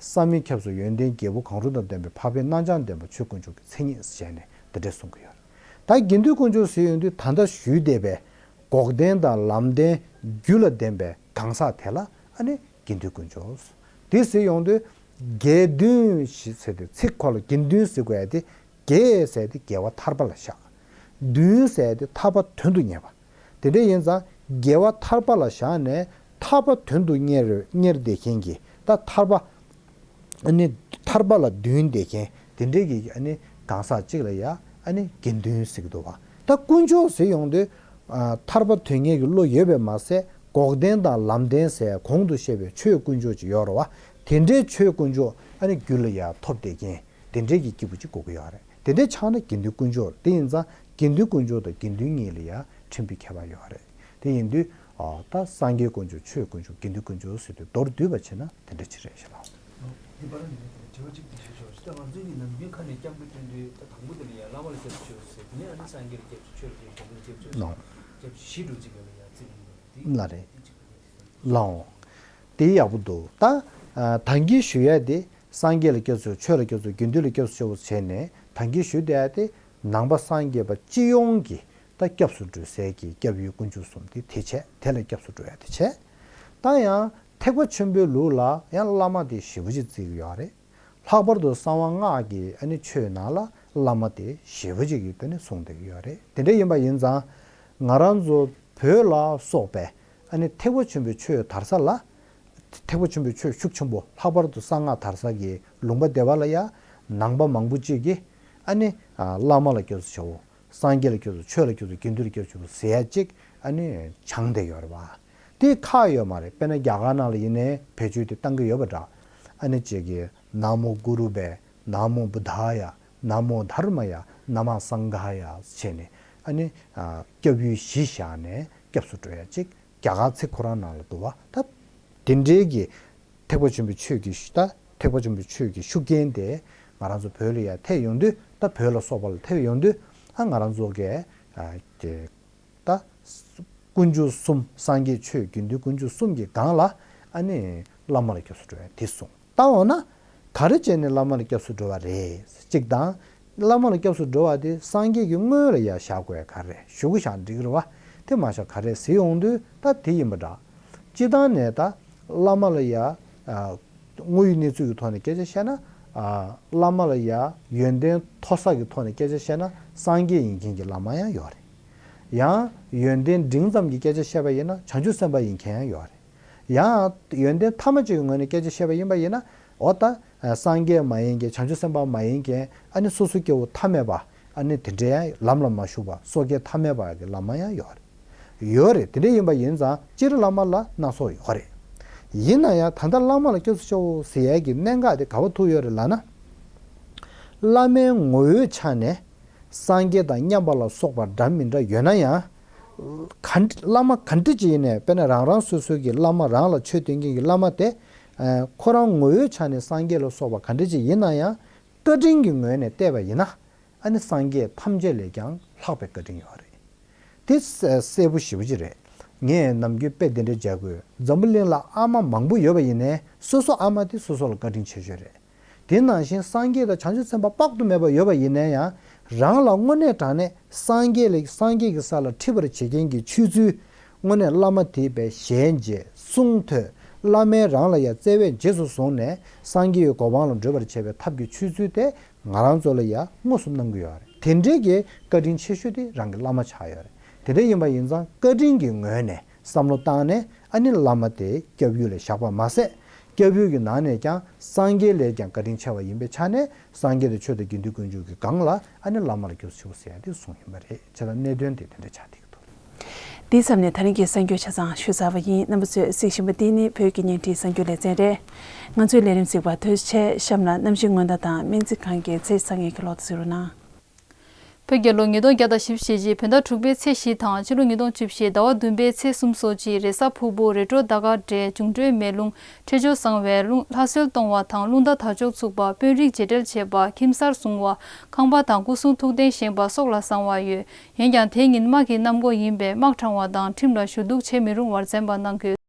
བསམ་མི་ཁྱབ་སོགས་ཡོན་ཏན་བརྒྱད་པོ་གང་རུང་དང་ལྡན་པའི་འཕགས་པའི་རྣམ་གྲངས་ལྡན་པ་ཆོས་དཀོན་མཆོག་གི་མཚན་ཉིད་ཟེར་བྱས་ནས་འདི་འདྲས་གསུང་གི་ཡོད་རེད། ད་དགེ་འདུན་དཀོན་མཆོག་ཟེར་ཡོང་དུས་ད་ལྟ་ཞུས་བསྡད་པའི་འགོག་བདེན་དང་ལམ་བདེན་རྒྱུ་ལ་ལྡན་པའི་གང་ཟག་དེ་ལ་ཨ་ནི་དགེ་འདུན་དཀོན་མཆོག་དེ་ཟེར་ཡོང་དུས་དགེ་འདུན་ཞེས་ཟེར་ཏེ་ཚིག་ཁོ་ལ་དགེ་འདུན་ཟེར་དགོས་ཡ་དེ། དགེ་ཟེར་ཏེ་དགེ་བ་ཐར་པ་ལ་བཞག་འདུན་ཟེར་ཏེ་ཐར་པ་དོན་དུ་གཉེར་བ། དེ་འདྲ་ཡིན་ཙང་དགེ་བ་ཐར་པ་ལ་བཞག་ནས་ཐར་པ་དོན་དུ་གཉེར་གཉེར་བསྡད་མཁན་གྱི་ད་ཐར་པ། ཨ་ནི་ཐར་པ་ལ་འདུན་བསྡད་མཁན་དེ་འདྲའི་གི་ཨ་ནི་གང་ཟག་ཅིག་ལ་ཡ་ཨ་ནི་དགེ་འདུན་ཟེར་གི་འདུག་བ། ད་དཀོན་མཆོག་ཟེར་ཡོང་དུས་ཨ་ཐར་པ་དོན་གཉེར་གྱི་བློ་ཡོད་པས་མ་ཟད་འགོག་བདེན་དང་ལམ་བདེན་ཟེར་གོང་དུ་བཤད་པའི་ཆོས་དཀོན་མཆོག་ཅིག་ཡོད་རེད་བ། དེ་འདྲའི་ཆོས་དཀོན་མཆོག་ཨ་ནི་རྒྱུད་ལ་ཡ་ཐོབ་བསྡད་མཁན་དེ་འདྲའི་གི་སྐྱེས་བུ་ཅིག་དགོས་ཀྱི་ཡོད་རེད། དེ་འདྲའི་ཆགས་ན་དགེ་འདུན་དཀོན་མཆོག་དེ་ཡིན་ཙང་དགེ་འདུན་དཀོན་མཆོག་དང་དགེ་འདུན་གཉིས་ལ་ཡ་ཕྲན་བུའི་ཁྱད་པར་ཡོད་རེད། དེ་ཡིན་དུས་ཨ་ད་སངས་རྒྱས་དཀོན་མཆོག་ཆོས་དཀོན་མཆོག་དགེ་འདུན་དཀོན་མཆོག་ཟེར་དུས་མདོར་བསྡུས་པ་བྱས་ན་དེ་འདྲ་ཅིག་རེད་ཤག་ལགས། འདི་པར་ནས་དྲི་བ་གཅིག་དེ་ཞུ་ཆོག་ད་ང་ཚོའི་གི་ནམ་རྒྱུན་ཁ་ནས་སྐྱབས་འགྲོ་སྟོན་དུས་ད་དང་པོ་དེ་ལ་ཡང་བླ་མ་ལ་སྐྱབས་སུ་མཆིའོ་ཟེར། དེ་ནས་ཨ་ནི་སངས་རྒྱས་ལ་སྐྱབས་སུ་མཆིའོ། ཆོས་ལ་སྐྱབས་སུ་མཆིའོ། ལགས། སྐྱབས་སུ་མཆིའོ། བཞི་འགྲོ་གཅིག་ག་ལ་ཡང་རྩིས་ལེན་དགོས་དེ། ལགས་རེད། ལགས་འོང་། དེ་ཡག་པོ་འདུག་ད་ཨ་ད་གིན་ཞུ་ཡ་དེ་སངས་རྒྱས་ལ་སྐྱབས་སུ་མཆིའོ། ཆོས་ལ་སྐྱབས་སུ་མཆིའོ། དགེ་འདུན་ལ་སྐྱབས་སུ་མཆིའོ་ཟེར་ནས་ད་གིན་ཞུ་བསྡད་ཡ་དེ་ནང་པ་སངས་རྒྱས་པ་སྤྱི་ཡོངས་ཀྱི་ད་སྐྱབས་སུ་འགྲོ་སའི་གི་སྐྱབས་ཡུལ་དཀོན་མཆོག་གསུམ་དེ་དེ་བྱས། དེ་ལ་སྐྱབས་སུ་འགྲོ་ཡ་དེ་བྱས། ད་ཡང་ཐེག་པ་ཆེན་པོའི་ལུགས་ལ་ཡང་བླ་མ་དེ་ཞེ་པོ་ཅིག་བརྩི་གི་ཡོད་རེད། ལྷག་པར་དུ་གསང་བ་སྔགས་ཀྱི་ཨ་ནི་ཆོས་ནང་ལ་བླ་མ་དེ་ཞེ་པོ་ཅིག་གིས་དེ་ནི་གསུངས་བསྡད་ཀྱི་ཡོད་རེད། དེ་འདྲ་ཡིན་པ་ཡིན་ཙང་ང་རང་ཚོ་བོད་ལ་སོགས་པའི་ཨ་ནི་ཐེག་པ་ཆེན་པོའི་ཆོས་དར་ས་ལ། ཐེག་པ་ཆེན་པོའི་ཆོས་ཤུགས་ཆེན་པོ་ལྷག་པར་དུ་གསང་སྔགས་དར་ས་གི་ལུང་པ་སྡེ་པ་ལ་ཡང་ནང་པ་མང་པོ་ཅིག་གིས་ཨ་ནི་ཨ་བླ་མ་ལ་སྐྱབས་སུ་མཆིའོ། སངས་རྒྱས་ལ་སྐྱབས་སུ། ཆོས་ལ་སྐྱབས་སུ། དགེ་འདུན་ལ་སྐྱབས་སུ་མཆིའོ་ཟེར་ཡ་ཅིག་ཨ་ནི་སྦྱངས་བསྡད་ཡོད་རེད་བ། དེ་ཁག་ཡོད་མ་རེད། དཔེར་ན་རྒྱ་གར་ནང་ལ་ཡིན་ནའི་བེད་སྤྱོད་དེ་བཏང་གི་ཡོད་པ་འདྲ། ཨ་ནི་གཅིག་གིས་ན་མོ་གུ་རུ་བྷེ། ན་མོ་བུདྡྷཱ་ཡ། ན་མོ་དྷརྨ་ཡ། ན་མ་སངྒྷཱ་ཡ་བྱས་ནས། ཨ་ནི་ཨ་སྐྱབས་ཡུལ་གཞི་བཞག་ནས་སྐྱབས་སུ་འགྲོ་ཡ་གཅིག་རྒྱ་གར་ཚིག་ཁོ་རང་ནང་ལ་འདུག་བ། ད་དེ་འདྲའི་གི་ཐེག་པ་ཆེན་པོའི་ཆོས་ཀྱི་ད་ཐེག་པ་ཆེན་པོའི་ཆོས་ཀྱི་ཤུགས་རྐྱེན་དེ་ང་རང་ཚོ་བོད་ལ་ཡ་ཐེབས་ཡོང་དུས། ད་བོད་ལ་སོགས་པ་ལ་ཐེབས་ཡོང་དུས། ཨ་ང་རང་ཚོ་གི་ཨ་དེ་ད་དཀོན་མཆོག་གསུམ། སངས་རྒྱས་ཆོས་དགེ་འདུན་དཀོན་མཆོག་གསུམ་གྱི་སྒང་ལ་ཨ་ནི་བླ་མ་ལ་སྐྱབས་སུ་འགྲོ་ཡ་དེ་གསུངས། ད་འོ་ན་ག་རེ་བྱས་ནས་བླ་མ་ལ་སྐྱབས་སུ་འགྲོ་བ་རེད། གཅིག་དང་། བླ་མ་ལ་སྐྱབས་སུ་འགྲོ་བ་དེ་སངས་རྒྱས་ཀྱི་དངོས་ལ་ཡ་བཞག་དགོས་ཡ་ག་རེ་རེད། གཞུག་གུ་བཞག་འགྲིག་གི་རེད་བ། དེ་མ་བཞག་ག་རེ་ཟེར་ཡོང་དུས། ད་དེ་ཡིན་པ་འདྲ། སྤྱིར་བཏང་ནས་ད་བླ་མ་ལ་ཡ་ཨ་དངོས་ཡོད་གནས་ཚུལ་གྱི་ཐོག་ནས་སྐད་ཆ་བཤད་ན། ཨ་བླ་མ་ལ་ཡ་ཡོན་ཏན་མཐོ་ས་གི་ཐོག་ནས་སྐད་ཆ་བཤད་ན་སངས་རྒྱས་ཡིན་མཁན་གྱི་བླ་མ་ཡང་ཡོད་རེད། ཡང་ཡོན་ཏན་འབྲིང་ཙམ་གྱི་སྐད་ཆ་བཤད་པ་ཡིན་ན་བྱང་ཆུབ་སེམས་དཔའ་ཡིན་མཁན་ཡང་ཡོད་རེད། ཡང་ཡོན་ཏན་ཐ་མ་གཅིག་གི་ངོས་ནས་སྐད་ཆ་བཤད་པ་ཡིན་པ་ཡིན་ན། འོ་ད་སངས་རྒྱས་མ་ཡིན་མཁན། བྱང་ཆུབ་སེམས་དཔའ་མ་ཡིན་མཁན། ཨ་ནི་སོ་སོ་སྐྱེ་བོ་ཐ་མལ་པ། ཨ་ནི་དེ་འདྲའི་ལམ་ལ་མ་ཞུགས་པ་སོ་སྐྱེ་ཐ་མལ་པ་གི་བླ་མ་ཡང་ཡོད་རེད། ཡོད་རེད། དེ་འདྲ་ཡིན་པ་ཡིན་ཙང་སྤྱིར་བླ་མ་ལ་སྣ་ཚོགས་ཡོད་རེད། ཡིན་ན་ཡང་ད་ལྟ་བླ་མ་ལ་སྐྱབས་སུ་མཆིའོ་ཟེར་ཡས་ཀྱི་གནད་འགག་དེ་ག་པར་ཐུག་ཡོད་རེད་ལབ་ན། བླ་མའི་ངོ་བོའི་ཆ་ནས་སངས་རྒྱས་དང་མཉམ་པ་ལ་སོགས་པ་འདྲ་མི་འདྲ་ཡོད་ན་ཡང་། ག་བླ་མ་ག་འདྲ་ཅིག་ཡིན་ནའི། དཔེར་ན་རང་རང་སོ་སོའི་གི་བླ་མ། རང་ལ་ཆོས་སྟོན་མཁན་གྱི་བླ་མ་དེ་ཁོ་རང་ངོ་བོའི་ཆ་ནས་སངས་རྒྱས་ལ་སོགས་པ་ག་འདྲ་ཅིག་ཡིན་ན་ཡང་། བཀའ་དྲིན་གྱི་ངོས་ནས་བལྟས་པ་ཡིན་ན། ཨ་ནི་སངས་རྒྱས་ཐམས་ཅད་ལས་ཀྱང་ལྷག་པའི་བཀའ་དྲིན་ཡོད་རེད། དེ་གསལ་པོ་ཞེ་པོ་ཅིག་རེད། ངས་ནམ་རྒྱུན་དཔེ་འདི་འདྲ་བྱ་དགོས། འཛམ་བུ་གླིང་ལ་ཨ་མ་མང་པོ་ཡོད་པ་ཡིན་ནའི། སོ་སོ་ཨ་མ་དེ་སོ་སོ་ལ་བཀའ་དྲིན་ཆེ་ཤོས་རེད། དེ་ནང་བཞིན་སངས་རྒྱས་དང་བྱང་ཆུབ་སེམས་དཔའ་དཔག་ཏུ་མེད་པ་ཡོད་པ་ཡིན་ན་ཡང་། རང་ལ་དངོས་གནས་དྲང་གནས་སངས་རྒྱས་ལ། སངས་རྒྱས་ཀྱི་ས་ལ་ཁྲིད་པར་བྱེད་མཁན་གྱི་ཆོས་ཚུལ། དངོས་གནས་བླ་མ་དེ་བས་ཞལ་མཇལ། གསུང་ཐོས། བླ་མས་རང་ལ་ཡང་བརྩེ་བས་རྗེས་སུ་བཟུང་ནས་སངས་རྒྱས་ཀྱི་གོ་འཕང་ལ་བགྲོད་པར་བྱེད་པའི་ཐབས་ཀྱི་ཆོས་ཚུལ་དེ་ང་རང་ཚོ་ལ་ཡང་དངོས་སུ་གནང་གི་ཡོད་རེད། དེ་འདྲའི་གི་བཀའ་དྲིན་ཆེ་ཤོས་དེ་རང་གི་བླ་མ་ཆགས་ཡོད་རེད། དེ་འདྲ་ཡིན་པ་ཡིན་ཙང་བཀའ་དྲིན་གྱི་ངོས་ནས་བསམ་བློ་བཏང་ནས། ཨ་ནི་བླ་མ་དེ་སྐྱབས་ཡུལ་ལ་བཞག་པ་མ་ཟད། སྐྱབས་ཡུལ་གྱི་ནང་ནས་ཀྱང་སངས་རྒྱས་ལས་ཀྱང་བཀའ་དྲིན་ཆེ་བ་ཡིན་པའི་ཆ་ནས། སངས་རྒྱས་དང་ཆོས་དང་དགེ་འདུན་དཀོན་མཆོག་གི་སྒང་ལ་ཨ་ནི་བླ་མ་ལ་སྐྱབས་སུ་མཆིའོ་ཟེར་ཡ་དེ་གསུངས་ཡིན་པ་རེད། བྱས་ཙང་གནད་དོན་དེ་དེ་འདྲ་ཆགས་བསྡད་ཀྱི་འདུག། དེའི་མཚམས་ནས་ད་རིང་གི་གསར་འགྱུར་ཆ་ཚང་ཞུས་ཚར་བ་ཡིན། རྣམ་པ་ཚོས་གཟིགས་བཞིན་པ་འདི་ནི་བོད་ཀྱི་བརྙན་འཕྲིན་གསར་འགྱུར་ལེ་ཚན་རེད། ང་ཚོའི་ལས་རིམ་གཟིགས་པར་ཐུགས་རྗེ་ཆེ། གཤམ་ལ་གནམ་གཤིས་སྔོན་བརྡ་དང་སྨན་རྩིས་ཁང་གི་ཚེས་གསར་ངེས་ཀྱི་ལོག་ཏུ་གཟིགས་རོགས་གནང་། བོད་རྒྱལ་ལོ་ཉིས་སྟོང་བརྒྱ་དང་བཞི་བཅུ་ཞེ་གཅིག་བོད་ཟླ་དྲུག་པའི་ཚེས་བཞི་དང་ཕྱི་ལོ་ཉིས་སྟོང་བཅུ་བཞི་ཟླ་བ་བདུན་པའི་ཚེས་གསུམ་སོགས་ཀྱི་རེས་གཟའ་ཕུར་བུ་རེས་འགྲོགས་ཟླ་སྐར་བགྲེས། འབྱུང་འཕྲོད་མེ་རླུང་། འཕྲོད་སྦྱོར་གཙང་བས་རླུང་ལྷ་གསོལ་གཏོང་བ་དང་རླུང་རྟ་དར་ལྕོག་ཚུགས་པ། དཔོན་རིགས་རྗེས་འབྲེལ་བྱེད་པ། ཁྱིམ་གསར་བཟུང་བ། ཁང་པ་དང་སྐུ་གསུང་ཐུགས་རྟེན་བཞེངས་པ་སོགས་ལ་གསང་བ་ཡོད། འོན་ཀྱང་དེ་ཉིན་དམག་གི་གནམ་སྒོ་ཡིན་པས་དམག་དྲང་བ་དང་ཁྲིམས་ལ་ཞུ་གཏུག་བྱེད་མི་རུང་བར་འཛེམ་པ་གནང་དགོས།